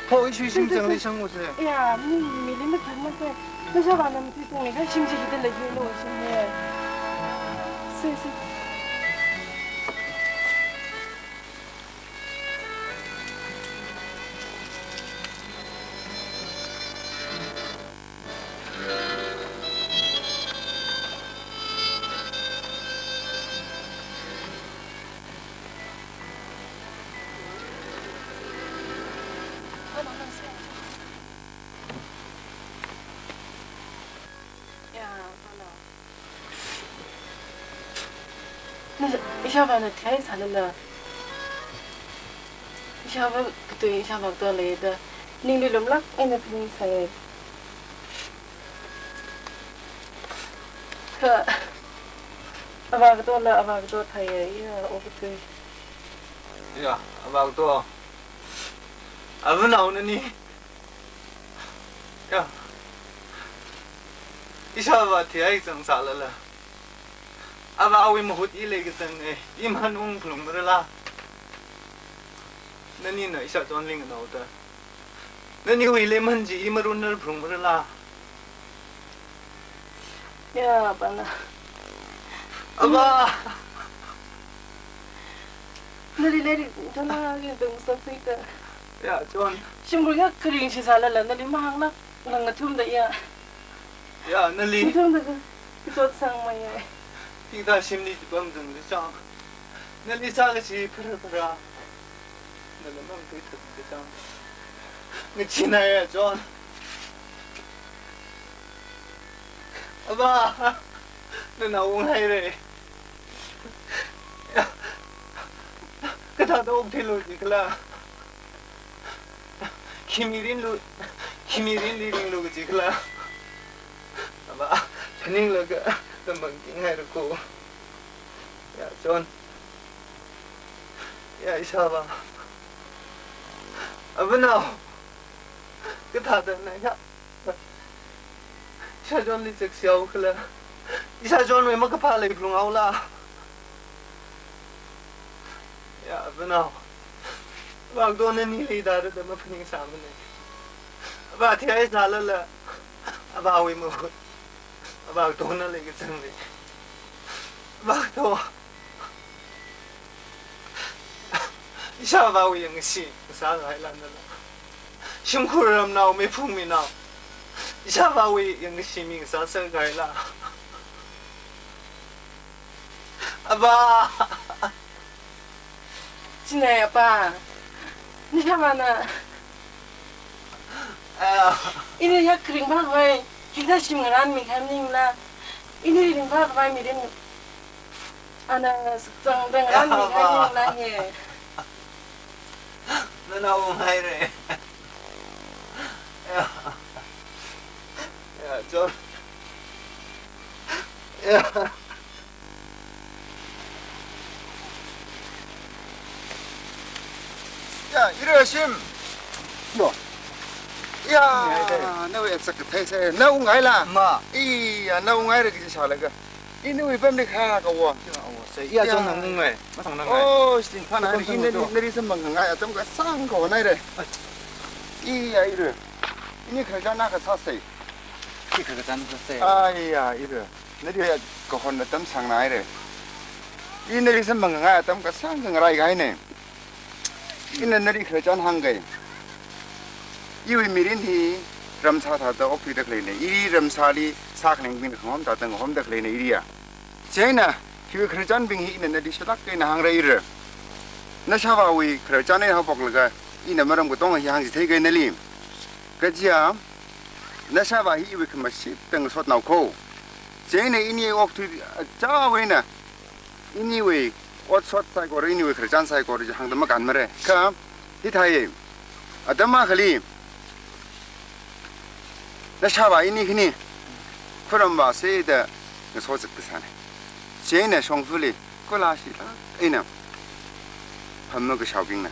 Kho ishi shim zangli shang usa. Ya, mi, milim makhayāngna sa. Nishāvāna matui zangkahai shim chi hithāda lei lo shim he. Si, si. Ya, hello. Ishāvāna thihaisālala, ishāvā katui ishāvā Vākto leida ningli lumlāk eina phaningsāya. Kha Avā Vāktola Avā Vākto thāya, iya, okathui. Iya, Avā Vākto. Avanao nani. Iya. Ishāvā thihai zangsālala, avāwui mahut i leikazang e, i mahanung phalungmarala? Nanina ishāchonli nganaoda, naniwui leiman chi i marunnar phalungmarala? Ya, Avāna. Avā! Nali lairik thalāki tungsaksaida. Ya, chon. Shimkhur ya kharing shisālala nali mahānglāk, nang ngathumda ya. Ya, nali. Ngathumda ka, kachotsangmeiya. Hithā shimli chipam zangda chang. Nali sākashi phara phara. Nala mamtui thakda chang. Ngachinaya, chon. Avā, nanao unghaira. Kathāda okthuilu jikhala? Khi mirinlu, khi mirinli ringlu jikhala? Avā, phaninglaga tamang kinghai rako. Ya, chon. Ya, ishāvā. Avanao. Kathāda na ya. Ishāchonli chakshihaokhala? Ishāchonwui makaphā leiphalunghaola? Ya, Avanao. Vākto nanili dara da maphaningsāmana. Avā thihaisālala, avāwui mahut Avā Vāktona leikazanga. Vākto. Ishāvāwui yangkashi ngasāngaila nala? Shimkhur ramnao, meiphung meinao, ishāvāwui yangkashi mi ngasāsakngaila? Avā! Chinaya, Apā. Ishāvāna. Aya. Ini ya kharing phākhavai, hithā shim ngarānmi khaimningla. Ini ringphākhavai mirin ana sukchangda ngarānmi khaimningla he. Nanao unghaira. Ya. Ya, chon. Ya. Ya, ira shim. Yo. Ya, ya, ya. Nawui atsak kathei se, na ungngaila? Ma. Iya, na ungngaira kaji shālaga. Inawui pamli kha kawa. Ya, awo, se, iya, ya. Chon nang ungngai. Masang nang ngai. Oh, sting phana, ina, ina, ina, ina, ina, samang ngai, atam kasāng kawa naira. Ai. Iya, ira. Ini khararchan na kasā se. Khi khararchan kasā se. Ai, ya, ira. Nali kahon atam sāngna haira. Ina nali samphang ngai atam kasāng khangarai kahaina. Ina nali khararchan hāngkai. Iwui mirin hi ramsā thāda okthuida khaleina. I ramsāli sākhaningbing khangahom thāda ngahomda khaleina iriya. Chieina, hiwui khararchanbing hi ina nali shilāk eina hāngra ira. Nashāvāwui khararchan eina haophoklaga, ina maram katonga hi hāngchitheika nali. Kajiya, nashāvā hi iwui khamashitda ngasotnao kho. Chieina ini okthui achāwui eina, iniwui otshot saikora, iniwui khararchan saikora chi hāngda makānmara. Kha, hithāi, atam akhali, nashāvā ini khani, khuram vāseda ngasozat kasāna. Chieina shongfali, kula shilāk eina, phamakashaobingna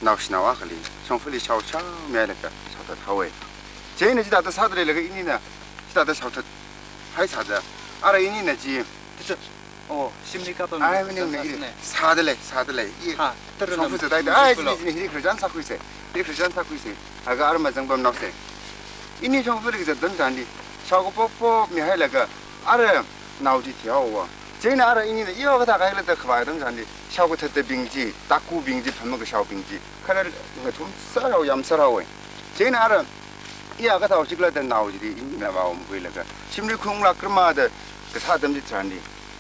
naoshinao akhali shongfali shaoshao milaga shaothat haowa. Chieina chithāda sāda leilaga inina chithāda shaothat haisāda. Ara inina chi. Teacher. Oh, shimli kapam ai, maningmana, sāsāsāna. Sāda lei, sāda lei. I, ha, tara shongfa nam zathaida. Ai, shongfa lo. Chili, chili, hili khararchan sākhuisa. Hili khararchan sākhuisa. Aga ara mazangpamnaosa. Ini shongfali kazat atam chānli, shao kapopop mihailaga, ara nao chi thihaowa. Chieina ara inina, iya kathā kahaila da khavai atam chānli, shao kathattabing chi, takubing chi, phamakashaobing chi, kharar ngathum sārao, yam sārao e. Chieina ara, iya kathā chikla da nao chili inina vāomkhuilaga, shimli khunglāk kharma da kasā atam chitharanli,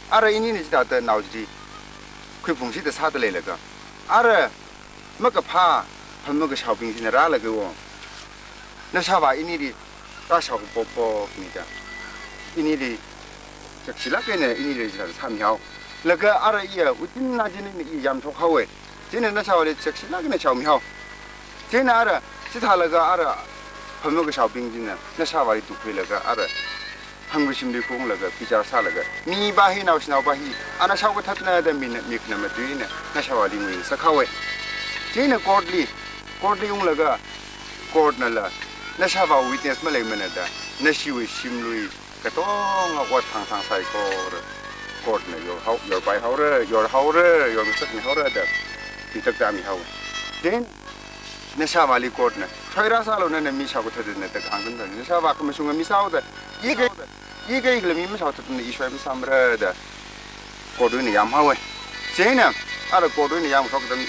ara inina chithāda nao chili khuiphungshida sāda leilaga, ara makaphā, phamakashaobing china rālaga o. Nashāvā inili rāshao kapopop mida. Inili chakshilāk eina inili chila sāmihao. Laga ara iya, utin na jin ni i yamshok haowe. Chieina Nashāvāli chekshilāk eina shaomi hao. Chieina ara, chithālaga ara, phamu kashaobing china, Nashāvāli tukhuilaga ara, hangvashimli kunglaga, bichar sālaga, mi va hi naoshinao va hi, ana shaokathatna da mi, mi khana matuina, Nashāvāli nguisak haowe. Chieina court li, court li unglaga, court nala, Nashāvā witness maleimana da, nashiwui shimlui, katonga ot thangthang saikora, court na yor hao, yorpai haora, yor haora, yorngasakmi haora da, titak tami hao. Then, Nashāvāli court na, shoira sālu nana mi shaokathatna da kahāng tun tun. Nashāvā khamashunga mi sāhaoda, i kha, i kha ikhala mi mashaokathatna i shoi masāmara da, court wui eina yam haowe. Chieina, ara court wui eina yamshok atam,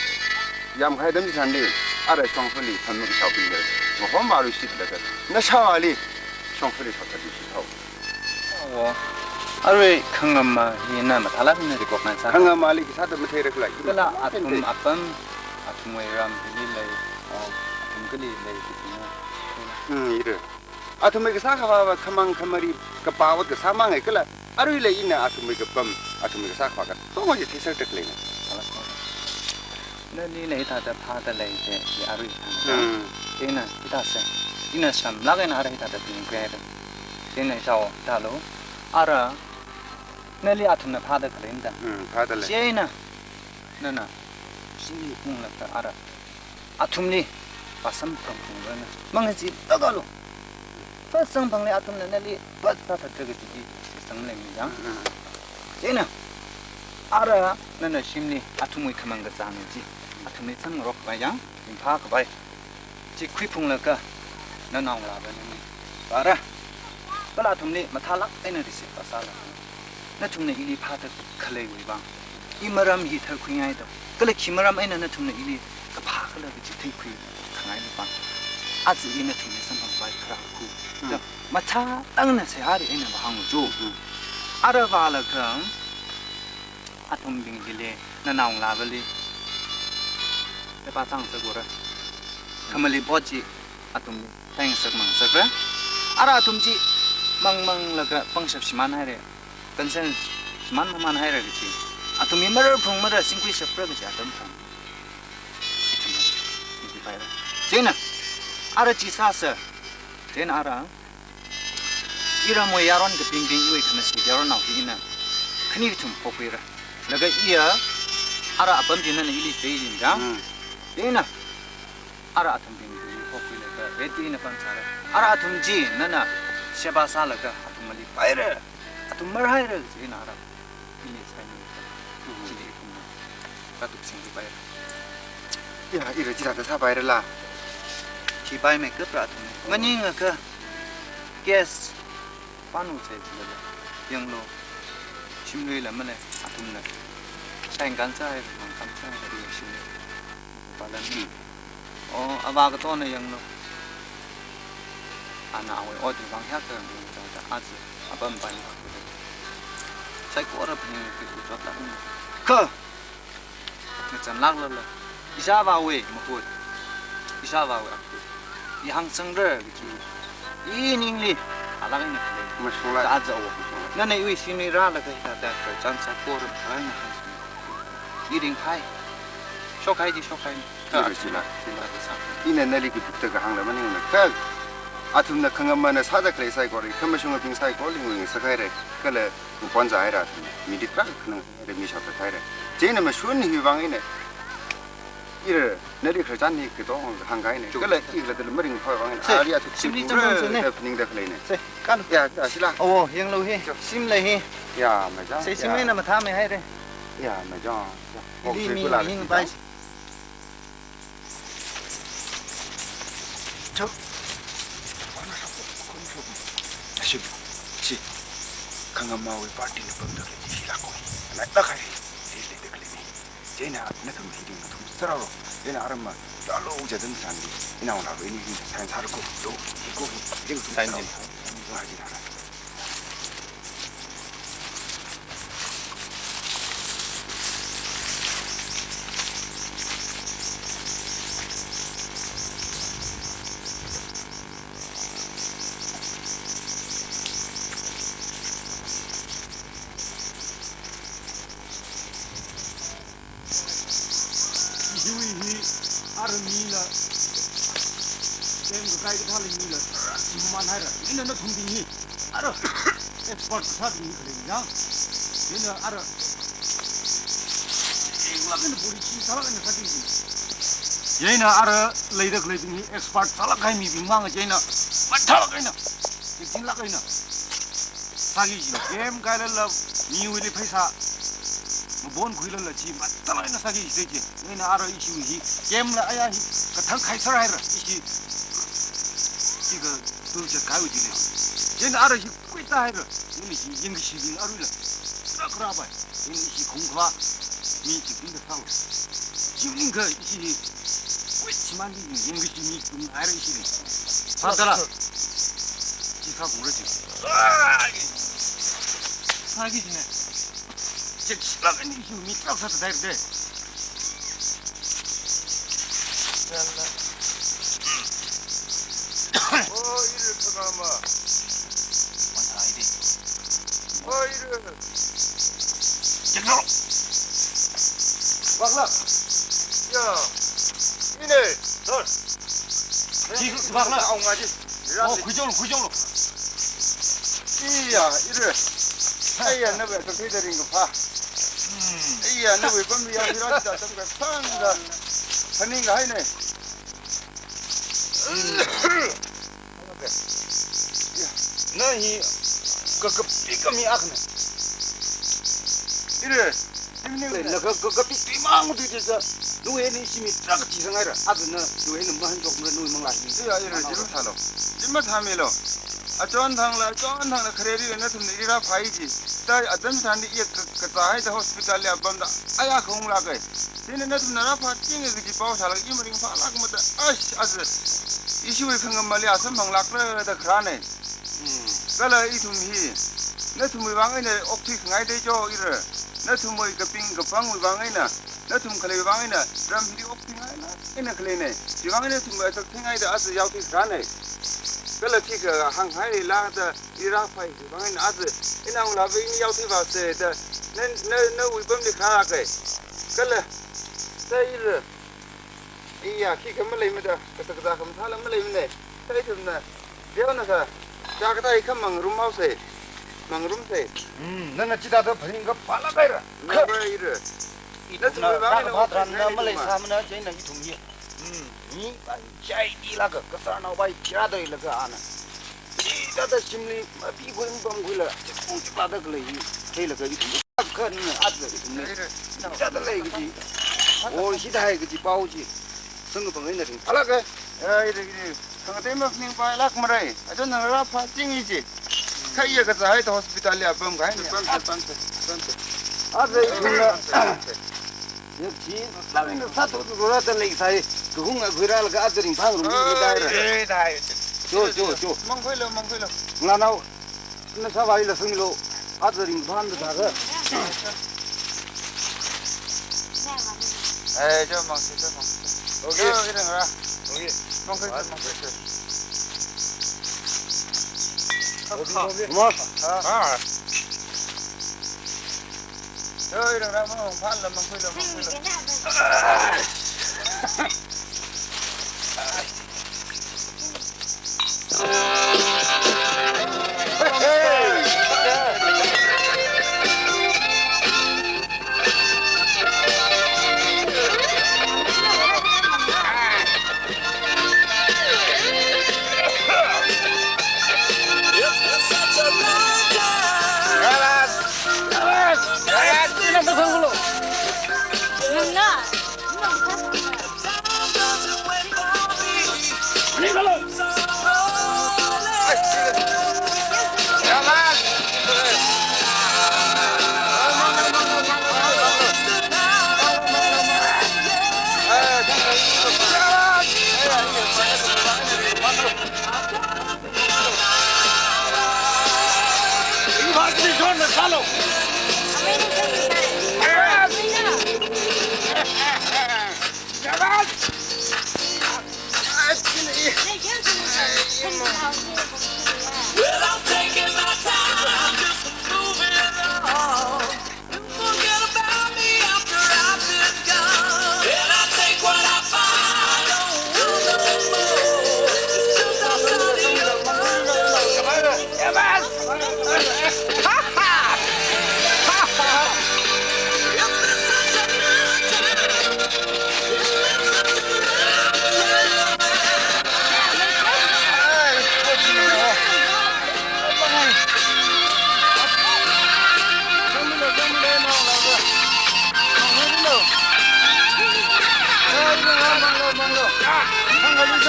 yamkahai atam chitharanli, ara shongfali, phamu kashaobingla, ngahom vāluishitlaga, Nashāvāli, shongfali shaothatluishit hao. Wo, arui khangama hina mathālāk eina recognize sā. Khangamali khi sāda matheira khala. Kala athum apam, athumwui ram hili lei, o, athum kali lei khi thina. Hmm, ira. Athumwui kasā khavā va khamang khamari, kapā ot kasā mangai kala. Aruila ina athumwui kapam, athumwui kasā khavā katonga chi theiserda khaleina. Nali lei thāda phāda lei je, i arui thāda. Hmm. Chieina, hithāsa. Ina samlāk eina ara hithāda pingkhuihaira. Chieina i shao thālu. Ara, nali athumna phāda khaleina da. Hmm, phāda lei. Chieina, nana, shimli unglaga ara, athumli, vāsamphang phungranu. Mangachee, tagalu. First samphangli athumna nali, first sāthatda kaji chi, samleng ni yang. Mm. Chieina, ara, nana shimli, athumwui khamang kazang chi, athumli samngarok khavai yang, ringphā khavai. Chi khuiphunglaga, nanaongalāva nani. Vāra. Kala athumli mathālāk eina receive vāsāla. Nathumna ili phāda khaleiwui vang, i maram hi tharkhuingaida. Kala khi maram eina nathumna ili kaphā khala kaji theikhui khangaiwui vang, aja i nathumli samphangpai kharā khu. Hmm. Da mathālāk eina seihā eina vāhāng jo. Hmm. Ara vālaga, athumbing hili, nanaongalāvali, pheipā sāngasakora. Khamali bot chi, athumli, theingasak mangasakra. Ara athum chi, mangmanglaga, pangshap shimānhaira. Consent shimān mamānhaira kaji. Athumwui mararphungmara, singkhuishapra kaji atam phung. Ithum, ithum paira. Chieina, ara chi sāsa. Chieina ara, iramwui yaron kapingbing iwui khangashi yaronnao hi ina khani kathum phokhuira. Laga iya, ara apam chi nana ili pei jin jang. Mm. Chieina, ara athumbing ili phokhuilaga, ready eina pamsāra. Ara athum chi nana sheba sālaga, athumli paira. Athum marhaira, chieina ara. Ini sāni. Mm. Chili ithumna. Katuk singkhuipaira. Ya, ira chithāda sāpairala. Khi paimei kapra athum. Maningakha. Case. Panu chai chilala. Yanglu. Shimluila male. Athumla. Saingkan sai, mangkan sai, ira shimlui. Palan ni. O, avā katona yanglu. Ana awui ot vang hiyākha, ta, ta, aja, apam pai. Saikora phaning, ki, ki, chot la. Kha! Ngachānlāklala. Ishāvāwui mahut. Ishāvāwui akhut. I hāngsangra, ki, i ningli, alak eina khalei. Mashungla. Ta aja wo. Mashungla. Nana iwui shimli rālaga hithāda, khararchan saikora phāngai na hāngsan. I ringphai. Shokhai chi shokhai. Ira chila, chila. Ina nali katukta kahāngla maningmana. Kha, athumna khangamana sāda khalei saikora, khamashungabing saikorali nguingasakhaira, kala kupon zāhaira athum. Minute tarākha khangasakhaira, mi shaothathaira. Chieina mashun hiwui vang eina. Ira, nali khararchan hi katonga hāngkahaina. Chuk. Kala ikhala dala maringphāwui vang eina. Se, ali athum shimli chungda chang chang ne. Da phaningda khaleina. Se, kalu. Ya, ta shila. Awo, yanglu hi. Chuk. Shim lei hi. Ya, maja. Se, shim ya. Eina mathāmeihaira. Ya, maja. Ili mi hing pai. Chao. Khon rok, khon rok. Ashim, chi. Khangamawui party na pamda lei, chi lāko. Nai, lākai. Chi lei de kali ni. Chieina, nathum hiding, nathum sararo. Chieina aram ma, lalo jadan sandi. Ina wala ini, ini, sign sāra ko. Do, ko, ini, sign din. Wah, chi na. Iwui hi ara mila, tem kakai kathāli mila, chimān haira. Ina nathum bing hi ara expert kasābing hi khalei yang. Ina ara, eng lāk eina body chi sālāk eina sāki chi. Ina ara leida khaleibing hi expert sālāk kahai mibing mang chieina, mathālāk eina, tingtingla eina sāki chi. Game kailala, miwuili pheisā mabonkhuilala chi mathālāk eina sāki chi. Ina ara ishi hi, game la aya hi, kathang khaisar haira, ishi, ishi ka tulchat kahaiwui chili. Ina ara hi kuita haira, ina hi yangkashibing aruila, kra kra bai, ina ishi khungkha, mi chi bing da sālo. Chi ningkha ishi hi, kuit chimān hi, yangkashi mi tung haira ishi hi. Sātala. Chi sākhuira chi. Ai! Sāki chi ne. Chekshilāk eina ishi mi truck sāda dai de. Yalla. Oh, iri khanama. Wan hai de. Oh, iri. Cheklo. Bakla. Ya. Ine. Sir. Chi bakla. Aung aji. Oh, khuijong, khuijong lo. Iya, iri. Aiya, nawui atam theida ringkaphā. Hmm. Iya, nawui pamli ya, ira da tam ka sangda. Phaninghai ne. Hmm. Na hi ka, kapi kami akhana. Iri, iri ni. Na ka, ka, kapi tui mang tui tui sa. Nawui ni ishi mi truck chi sangaira. Aja na nawui ni mahan jok na nawui manglā hi. Iya, iri, jim thalo. Jim mathāmilo. Achon thangla, achon thangla khare ri nathumna ira phai chi. Ta atam than ni iya ka, kazā haida hospital li apamda. Aya khong la kai. Chieina nathumna rāphā chinga kaji pao sālaga i maringphālāk mada. Ash, aja. Ishiwui khangamali asamphang lākra da kharāne. Hmm. Kala ithum hi, nathumwui vang eina okthui khangai de jo ira. Nathumwui kaping kapangwui vang eina, nathum khalei vang eina, ram hili okthuingailāk eina khaleine. Chi vang eina nathum atak thingai da aja yaothui kharāne. Kala khikha hānghailāda ira phai chi vang eina aja, ina ungla vei ni yaothui vāse da, na, na, nawui pamli kharā kai. Kala, sa ira. Iya, khikha maleimada, kasa kazā khamathāla maleimane. Sa ithumna, diao na sa, chā kathā hi kha mangarum haose. Mangarumse. Hmm, nana chithāda phaningkaphālāk haira. Nana ira. Ithumna, nathumwui vang eina phātharan na okthui malei sāmana, chieina ithum hi. Hmm, mi bai chai di laga, kasarnao bai chā dai laga ana. Chithāda shimli, mapi khuimpam khuila, chikung chiklāda khalei hi, theilaga ithum. Kha nina aja ithumna. Chithāda lei kaji. O, hithāda hai kaji pao chi. Sangkapang eina ringphālāke. Ai, ri, ri. Khangatei maphaningpailāk marai. Achon thang rāphā chingi chi. Kha iya kazā haida hospital li apam kahai ne. Pamse, pamse, pamse. Aja ithumna. Yak chi, lāngna sāthu tu rāda leisai. Kahung akhui rālaga aja ringphāngarum ni dai ra. Ai, dai. Jo, jo, jo. Mangkhuilo, mangkhuilo. Nganao. Na sāvaila sanglo, aja ringphānda thākha. Eh, jo, mangsi, jo, mangsi. Okay. Jo, ira ra. Okay. Mangkhui, mangkhui. Mas. Ah. Jo, ira ra, mangphanla, mangkhuilo, mangkhuilo.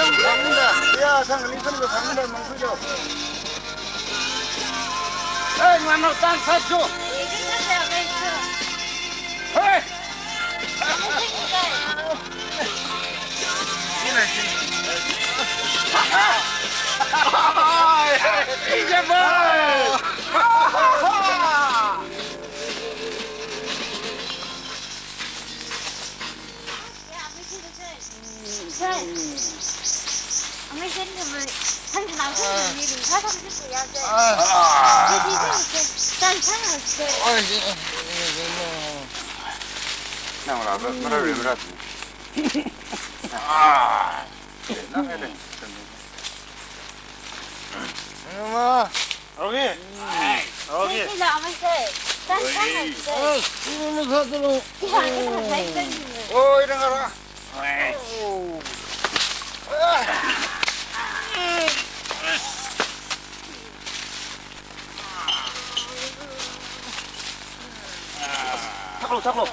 Thangda, ya, thang li thang da, thangda, mangkhuilu. Hey, mano, tan sa chu. Hey. Thaklu, thaklu.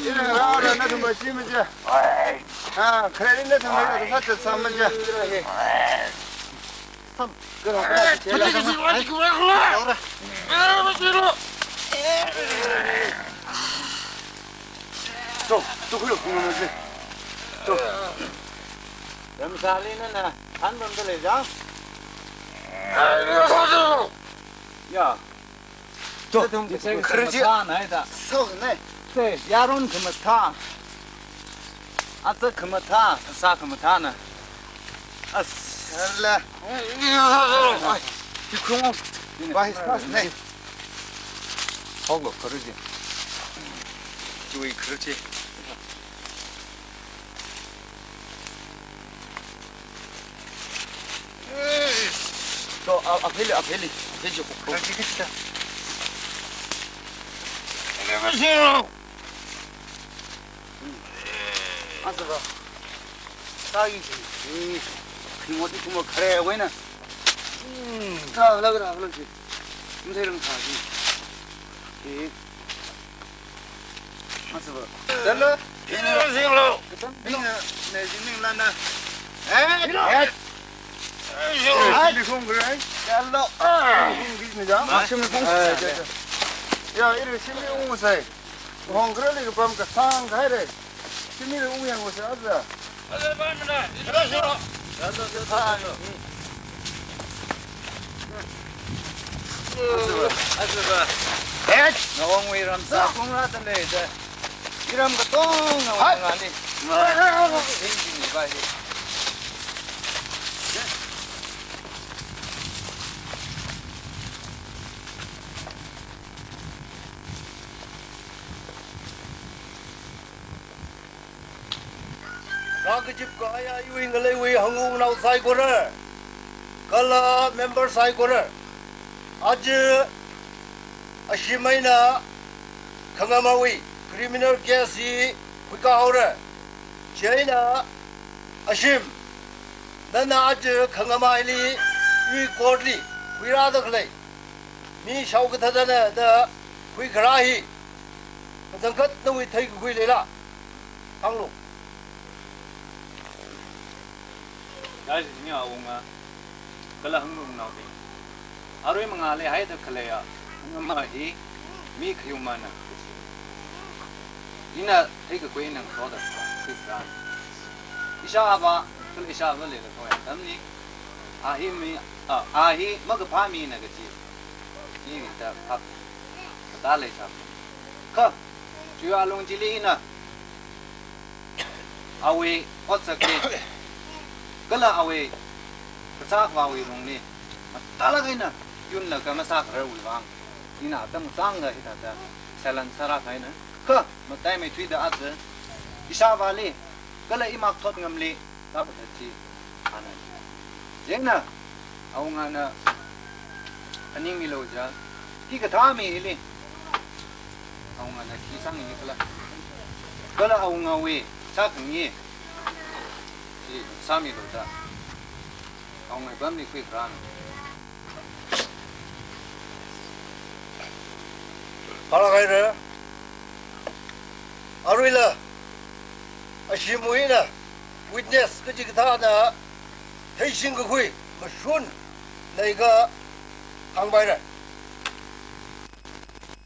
Ina rāra nathum mashimajā. Ha, khare nathum mashimajā. Tham, kara, kara, kara. Chok, chok, khuilu, khuilu, khuilu. Chok. Ramsali nana, thanbamda leijang. Ya. Chok, nathum kacheng kharchi. Khamathāna haida. Sokne. Te, yaron khamathā. Acha khamathā, kasā khamathāna. As. Ala. Ai, tikhung. Bai, pas ne. Hoklo, kharchi. Tui kharchi. To, a, apheli, apheli, apheli ko. Kharchi kharchi ta. Asaba. Sagi ji. Khimoti kumo khare wena. Ka la ka la ji. Mthei ram kha ji. Ki. Masaba. Dala. Ina zinglo. Ina ne zingning lana. Eh? Eh? Ai, ni kong grai. Dala. Kong gis ni ja. Mashim ni kong. Eh, ja, ja. Ya, iri shimli ung sai. Hong grai li pam kasang kai re. Shimli ung yang sai aja. Hei! Nawongwui ramsa khuirāda leida. Iram katonga nawongali. Hei! Hei, hei, hei. Rākazip kahai iwui ngaleiwui hangungnao saikora, kala member saikora, aja ashim eina khangamawui criminal case hi khuikā haora. Chieina ashim, nana aja khangamaili iwui court li khuirāda khalei mi shao kathāda na da khuikharā hi kachangkhat nawui theikakhui leila? Hānglu. Guys, ini awunga, kala hangungnao ding. Arui mangāli haida khaleiya, ngama hi mi khayumana. Ina theikakhui nang soda khuikharā. Ishāvā, kala ishāvā leida koi atamli. A hi mi, a, a hi makaphā mina kaji. Chi da phap. Kata leisā. Kha, chiwui alung chili ina awui otsakli, kala awui kachākvāwui lungli matālāk eina yunlaga masākhararwui vang, ina atam chāngda hithāda silence sārā kahaina. Kha, mataimeithuida aja ishāvāli kala imak thotngamli tāpathat chi ana. Chieina awungana Phaningmilu jiakha, hikathā mi hili awungana khi sāngayi khala, kala awungawui sākhangayi chi sāmilu jiakha, awungawui pamli khuikharāna. Phālāk haira. Aruila ashimwui eina witness kachikathāna theishing kakhui mashun leiakha hāngpaira.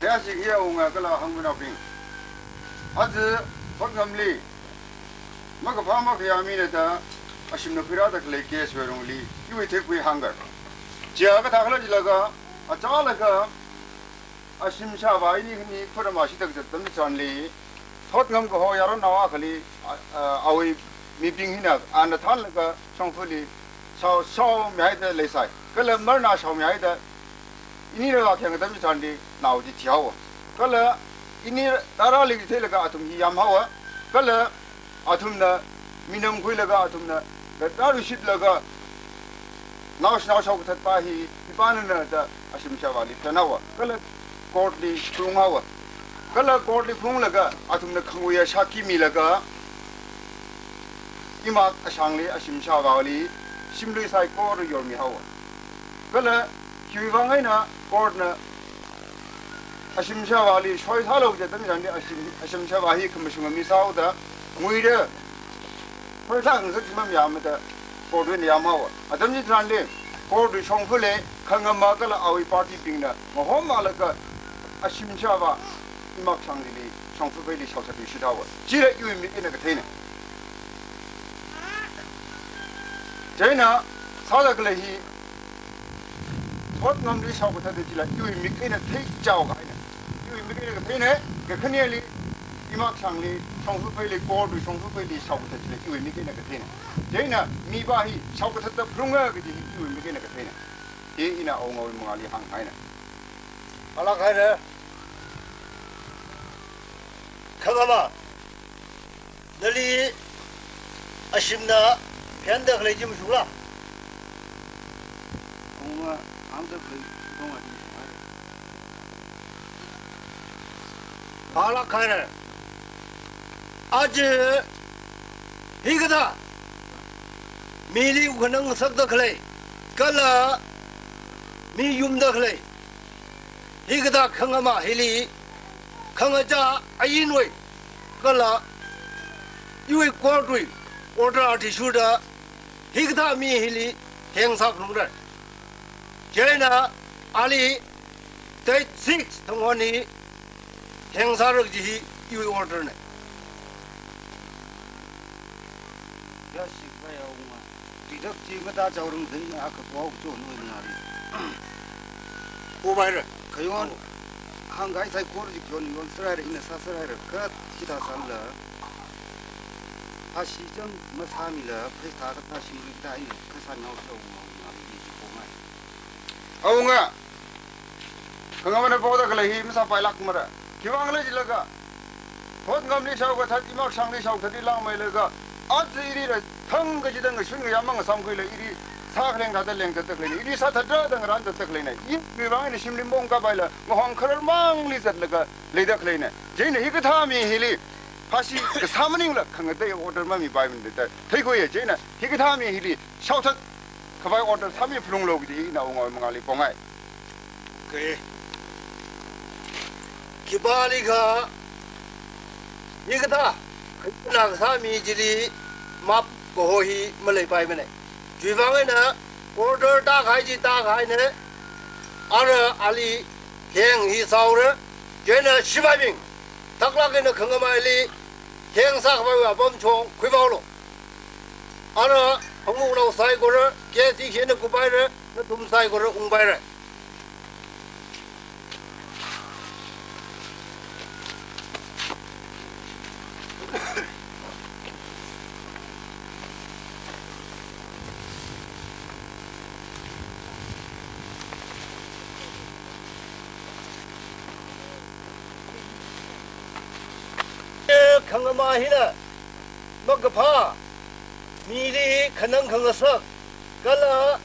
Theiashi khi awunga kala hangmanaobing. Aja Thotngamli makaphā makhayā mina da ashimna khuirāda khalei case wui lungli iwui theikhui hāngkar. Chiya kathā khala jilaga, achālakha ashimshāvā ini khani khorama shitang zattam chānli, Thotngam kaho yaronao akhali, a, a, awui mibing hina ana thānlaga shongfali shao, shaomihaida leisai. Kala marna shaomihaida ini rākhayang atam chānli nao chi thihaowa. Kala ini rārāli theilaga athum hi yamhaowa. Kala athumna minam khuilaga athumna rārāluishitlaga naoshinao shaokathatpa hi, hipānana da ashimshāvāli phenhaowa. Kala court li phunghaowa. Kala court li phunglaga athumna khangwui ashaki milaga imak ashangli ashimshāvāli shimlui saikora yormihaowa. Kala hiwui vang eina court na ashimshāvāli soi sālu kaji atam chānli ashim, ashimshāvā hi khamashunga mi sāhaoda nguida soi sāngasak chimam yamada court wui eina yamhaowa. Atam chitharanli court wui shongfali khangama kala awui party bingna ngahomalaga ashimshāvā imak shangli shongfapaili shaothatluishithaowa. Chila iwui mik eina katheina. Chieina sāda khalei hi Thotngamli shaokathat chila iwui mik eina theichao kahaina. Iwui mik eina katheina, kakhaneli imak shangli shongfapaili, court wui shongfapaili shaokathat chila iwui mik eina katheina. Chieina mipā hi shaokathatda phalunga kaji hi iwui mik eina katheina. Hi ina awungawui mangāli hānghaina. Phālāk haira. Khangama, nali ashimna phenda khalei chi mashungla? Awunga, hāngda khalei katonga chi mashung haira. Phālāk haira. Aja hikathā mili khanang ngasakda khalei kala mi yumda khalei hikathā khangama hili khangachā ainwui kala iwui court wui order athishurda hikathā mi hili heng sāphalungra. Chieina ali date six Thanghon hi heng sāra kaji hi iwui order na. Theiashi khavai awunga. Didak chi mata chaorang zin akha pao chon wui mangāli. Ubaira. Khayon hāngkahai saikora chi khayon yonsāra, ina sāsāra, kachithā sālala phāshi chang masāmila, pheisā kathā shimli kathā ina kasā nao sāo mangāli chi pongai. Awunga, khangamana poda khalei hi masāpailākmara. Khiwuivang khala jilaga, Thotngamli shaokathat, imak shangli shaokathat hi langmeilaga, aja irila thang kachida ngashun ngayā mangasamkhuila, ili sākhaleng thāda lengzatda khaleina, ili sāthatra da ngarānzatda khaleina, iwui vang eina shimli mong kapaila ngahong kharar mangli zatlaga leida khaleina. Chieina hikathā mi hili phāshi kasā maningla khangatei order mamipaimana da theikhuiya. Chieina hikathā mi hili shaothat khavai order sāmiphalunglu kaji hi ina awungawui mangāli pongai. Okay. Khipālikha hikathā khayāna kasā mi chili map kaho hi maleipaimana. Chiwuivang eina order tākahai chi tākahaina. Ara ali heng hi sāura. Chieina sipaibing, taklāk eina khangamaili heng sākhavai apam chong khuipaolu. Ara hangmuknao saikora, case hi hina kupaira, nathum saikora ungpaira. Khangama hina makaphā mili khanang khangasak kala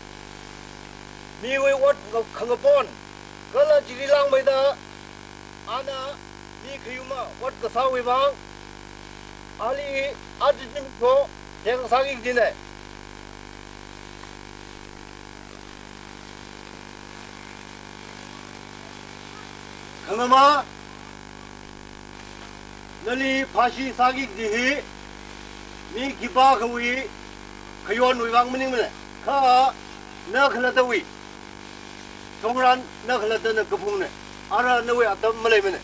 miwui ot nga-, khangapon Kala chili langmeida, ana mi khayuma ot kasāwui vang, ali aja zimiksho theng sāki kajina. Khangama, nali phāshi sāki kaji hi mi khipākhawui khayonwui vang maningmana. Kha na khalattawui shongran, na khalattana kaphungna. Ara nawui atam maleimana.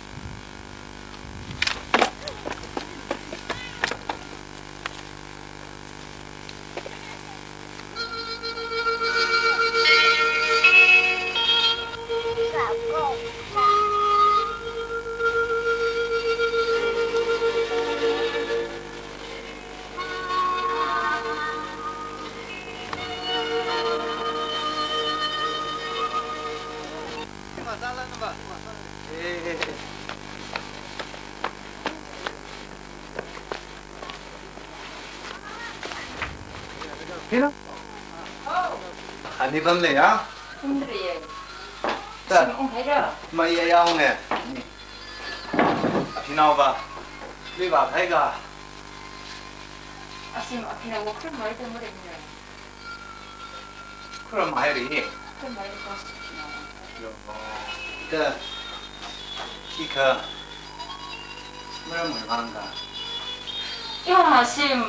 Hina? Ani pamle ya? Pamle ya. Ta. Shim unghaira? Mai ya ya unge. Aphinao va. Lui va khai ga. Ashim aphinao va khuram mai ta mure mure. Khuram hairi. Khuram mai ta khuram mai. Yo. Ta. Khikha. Maram mai vang ga. Ya, Shim.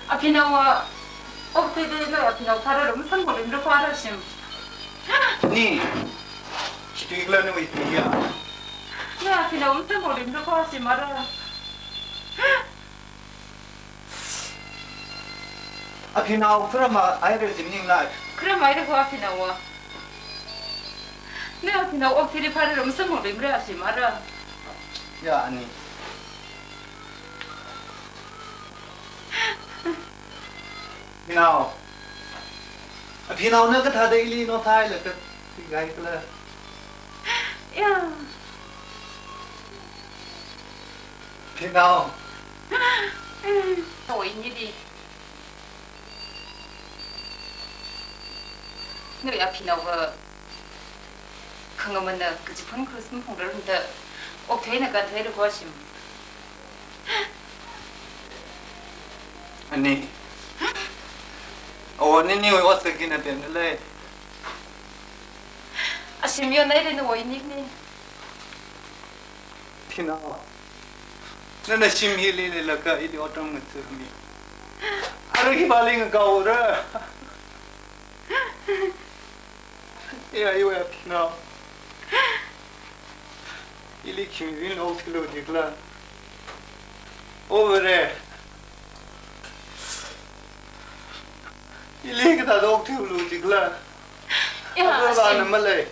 Aphinao va. Okthuida aphinao phara rum san bolim ru phara Shim. Ni. Khitui khala nawui tui ya. Ya, aphinao rum san bolim ru phara Shim ara. Aphinao khuram haira jim ning lai. Khuram haira kho aphinao va. Na aphinao okthuida phara rum san bolim ru Shim ara. Ya, ani. Aphinao. Aphinao na kathāda ili no thai la ka, khi gai kala. Ya. Aphinao. Oi, ni di. Nawui aphinao va khangamana kaji phun khuram phungra rum ta okthuina kan thai ru kho Shim. Ani. Awo nini wui ot sākina pemna lei. Ashim yo nai re nawui nik ni. Aphinao. Nana shim hili leilaga ili otram ngathami. Ara khipāli ngakaora. Ya, iwui aphinao. Ili khi mirin okthuilu jikhala. O Vare. Ili kathāda okthuilu jikhala. Ya, ara Shim. Ana malei.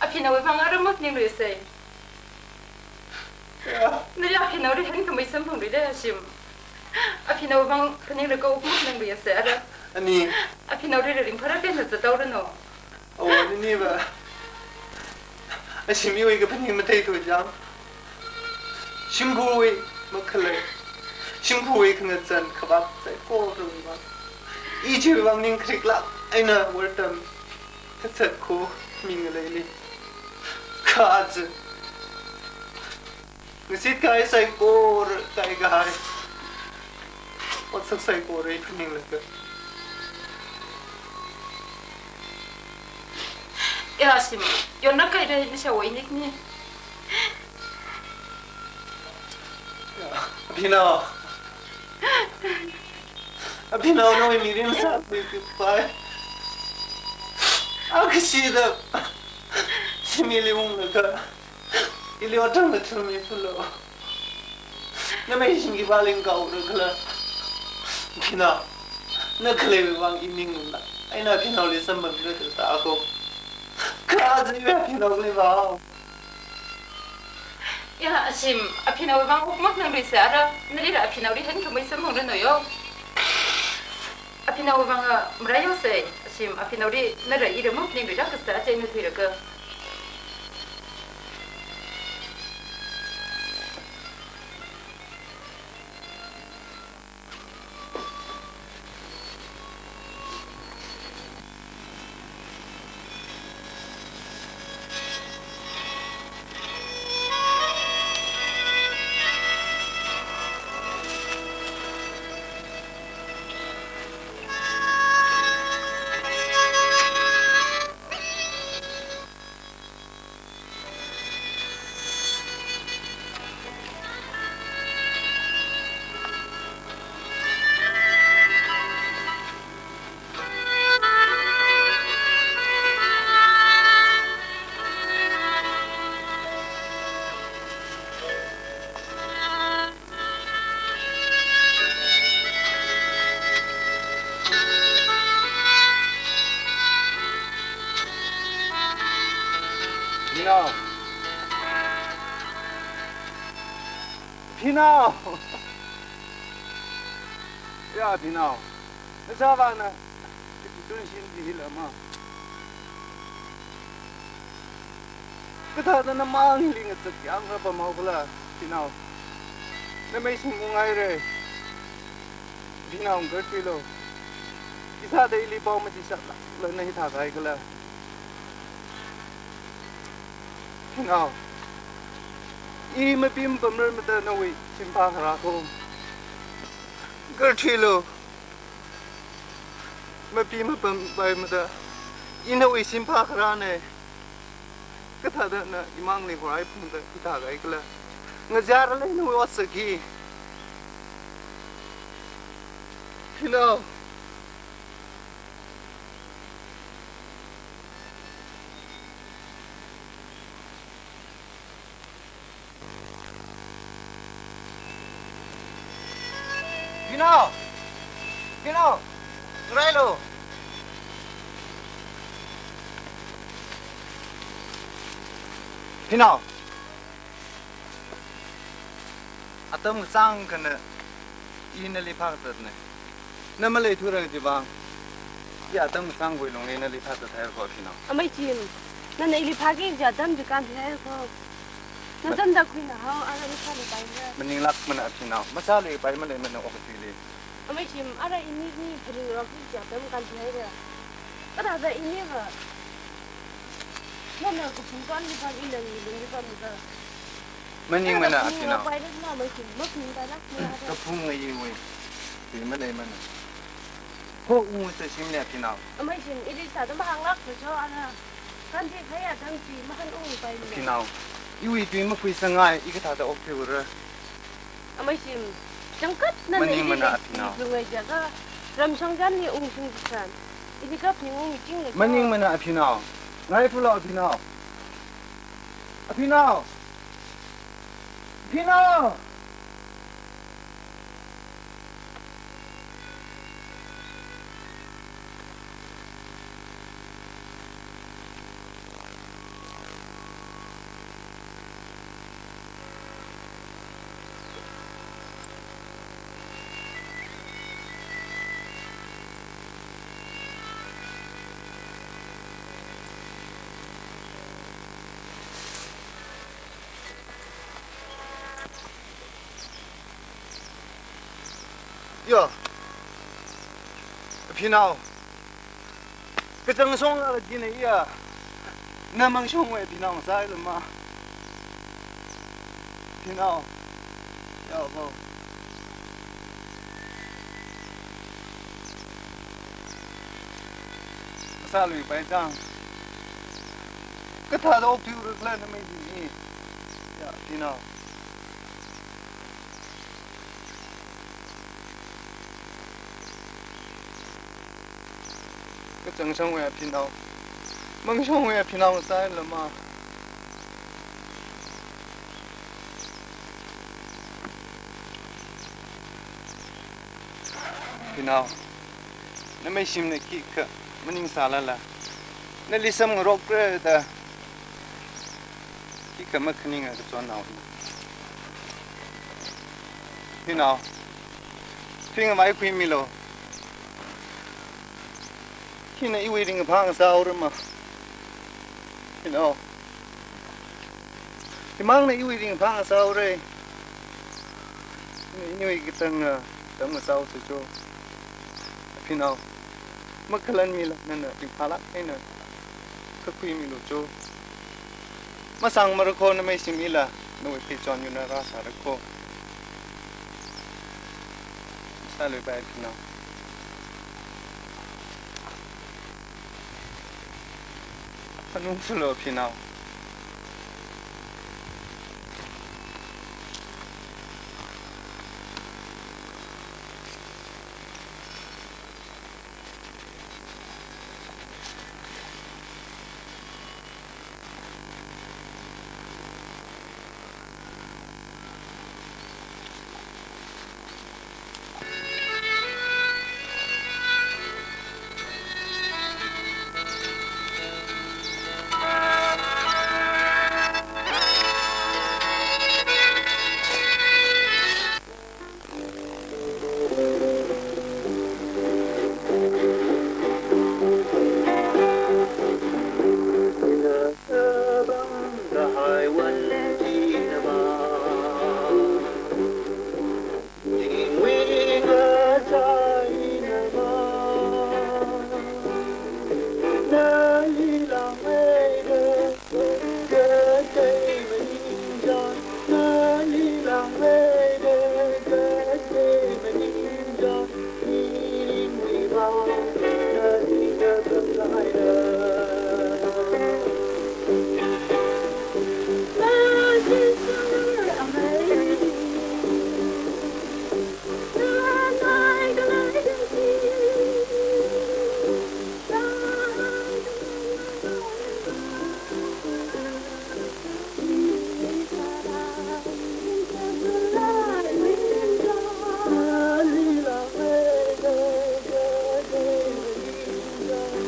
Aphinao vang ara maphaninglu sei. Ya. Nali aphinao ri hen khamei samphanglu da Shim. Aphinao vang phaninglaga uk maphaninglu sei ara. Ani. Aphinao ri ringphara tena zathaoranu. Awo nini va. Ashim iwui kaphaning matheithu jam. Shimkhurwui makhalei. Shimkhurwui khangazan khavāt saikora va. Ichiwui vang ning khariklāk eina wortam kazat kho mi ngaleili. Kha aja. Ngasit kahai saikora, kai kahai. Otsak saikora i phaninglaga. Ya Shim, yonna kai re ni sha wai nik ni. Aphinao. Aphinao nawui mirin sāmi kapai. Akashida. Shimli unglaga. Ili otram ngathami phulo. Na mei shim khipāli ngakaora khala. Aphinao. Na khaleiwui vang i ning lungla. Eina aphinaoli samphang khala ta ko. Kha aja iwui aphinao khalei va. Ya, Shim, aphinao vang uk maphaninglu sei ara. Nali ra aphinao ri hen khamei samphangranu yo. Aphinao vang a, mara yo sei, Shim, aphinao ri nara ira maphaninglu da kasta aja ina thuilaga. Phinao. Phinao. Ya, Phinao. Nachāvāna kachithun shin chi hila ma. Kathāda namangli ngazak yāngra pamhaokhala, Phinao. Namei shim unghaira. Phinao, ngartuilu. Kathāda ili pao machichat lala na hithā kahaikhala. Phinao. I mapim pamrar mada nawui shim phākharā kho. Ngartuilu. Mapim mapampai mada. I nawui shim phākharāna. Kathāda na imangli horai phungda hithā kahaikhala. Ngazarlei nawui otsak hi. Phinao. Phinao! Phinao! Ngarailu! Phinao! Atam kasāng akhana ina nali phākazatna. Na maleithura chiwui vang, i atam kasāng khuilungli nali phāzathaira kho, Phinao. Amei Chim, nana ili phāki kaji atam chi kāntihaira kho. Na tamda khuinahao, ara masāluipaira. Maninglākmana, Phinao. Masāluipai maleimana okathuili. Amei Chim, ara ini hi phaningrok kaji atam kāntihaira. Kathāda iniva nana kaphung chonli pam, ina ngalungli pamda. Maningmana, Phinao. Kaphung ngayiwui tui maleimana. Kho ungsa shimli, Phinao. Amei Chim, ili sāda mahānglāksa cho, ara. Kānti khaya atam chi mahānungpai. Phinao, iwui tui makhuisangngai, i kathāda okthuira. Amei Chim, changkhat nana ili maningmana, Phinao. Lungai jiakha, ramshong chānli ungshung jisān. Ili kaphaning ungchingla. Maningmana, Phinao. Ngarailu, Phinao. Phinao! Phinao! Yo. Phinao. Kachangshong a dina iya. Na mangshongwui phinao sāhailama. Phinao. Yo, bo. Masāluipai chang. Kathāda okthuira khala namei hi. Ya, Phinao. Kachangshongwui phinao, mangshongwui phinao sāhailama. Phinao, namei shimna khikha maningsālala, nali samngarokra da khikha makhaninga kachonnaona. Phinao, phinga maikhuimilu. Hina iwui ringphā ngasāhaorama. Phinao, himangna iwui ringphā ngasāhaora. Hina iniwui katang, ah, tam ngasāhaosa cho. Phinao, makhalanmila, nana ringphālāk eina kakhuimilu cho. Masangmara kho, namei shimla nawui pheichon yunna rāsāra kho. Masāluipai phinao. Phanungsalu phinao.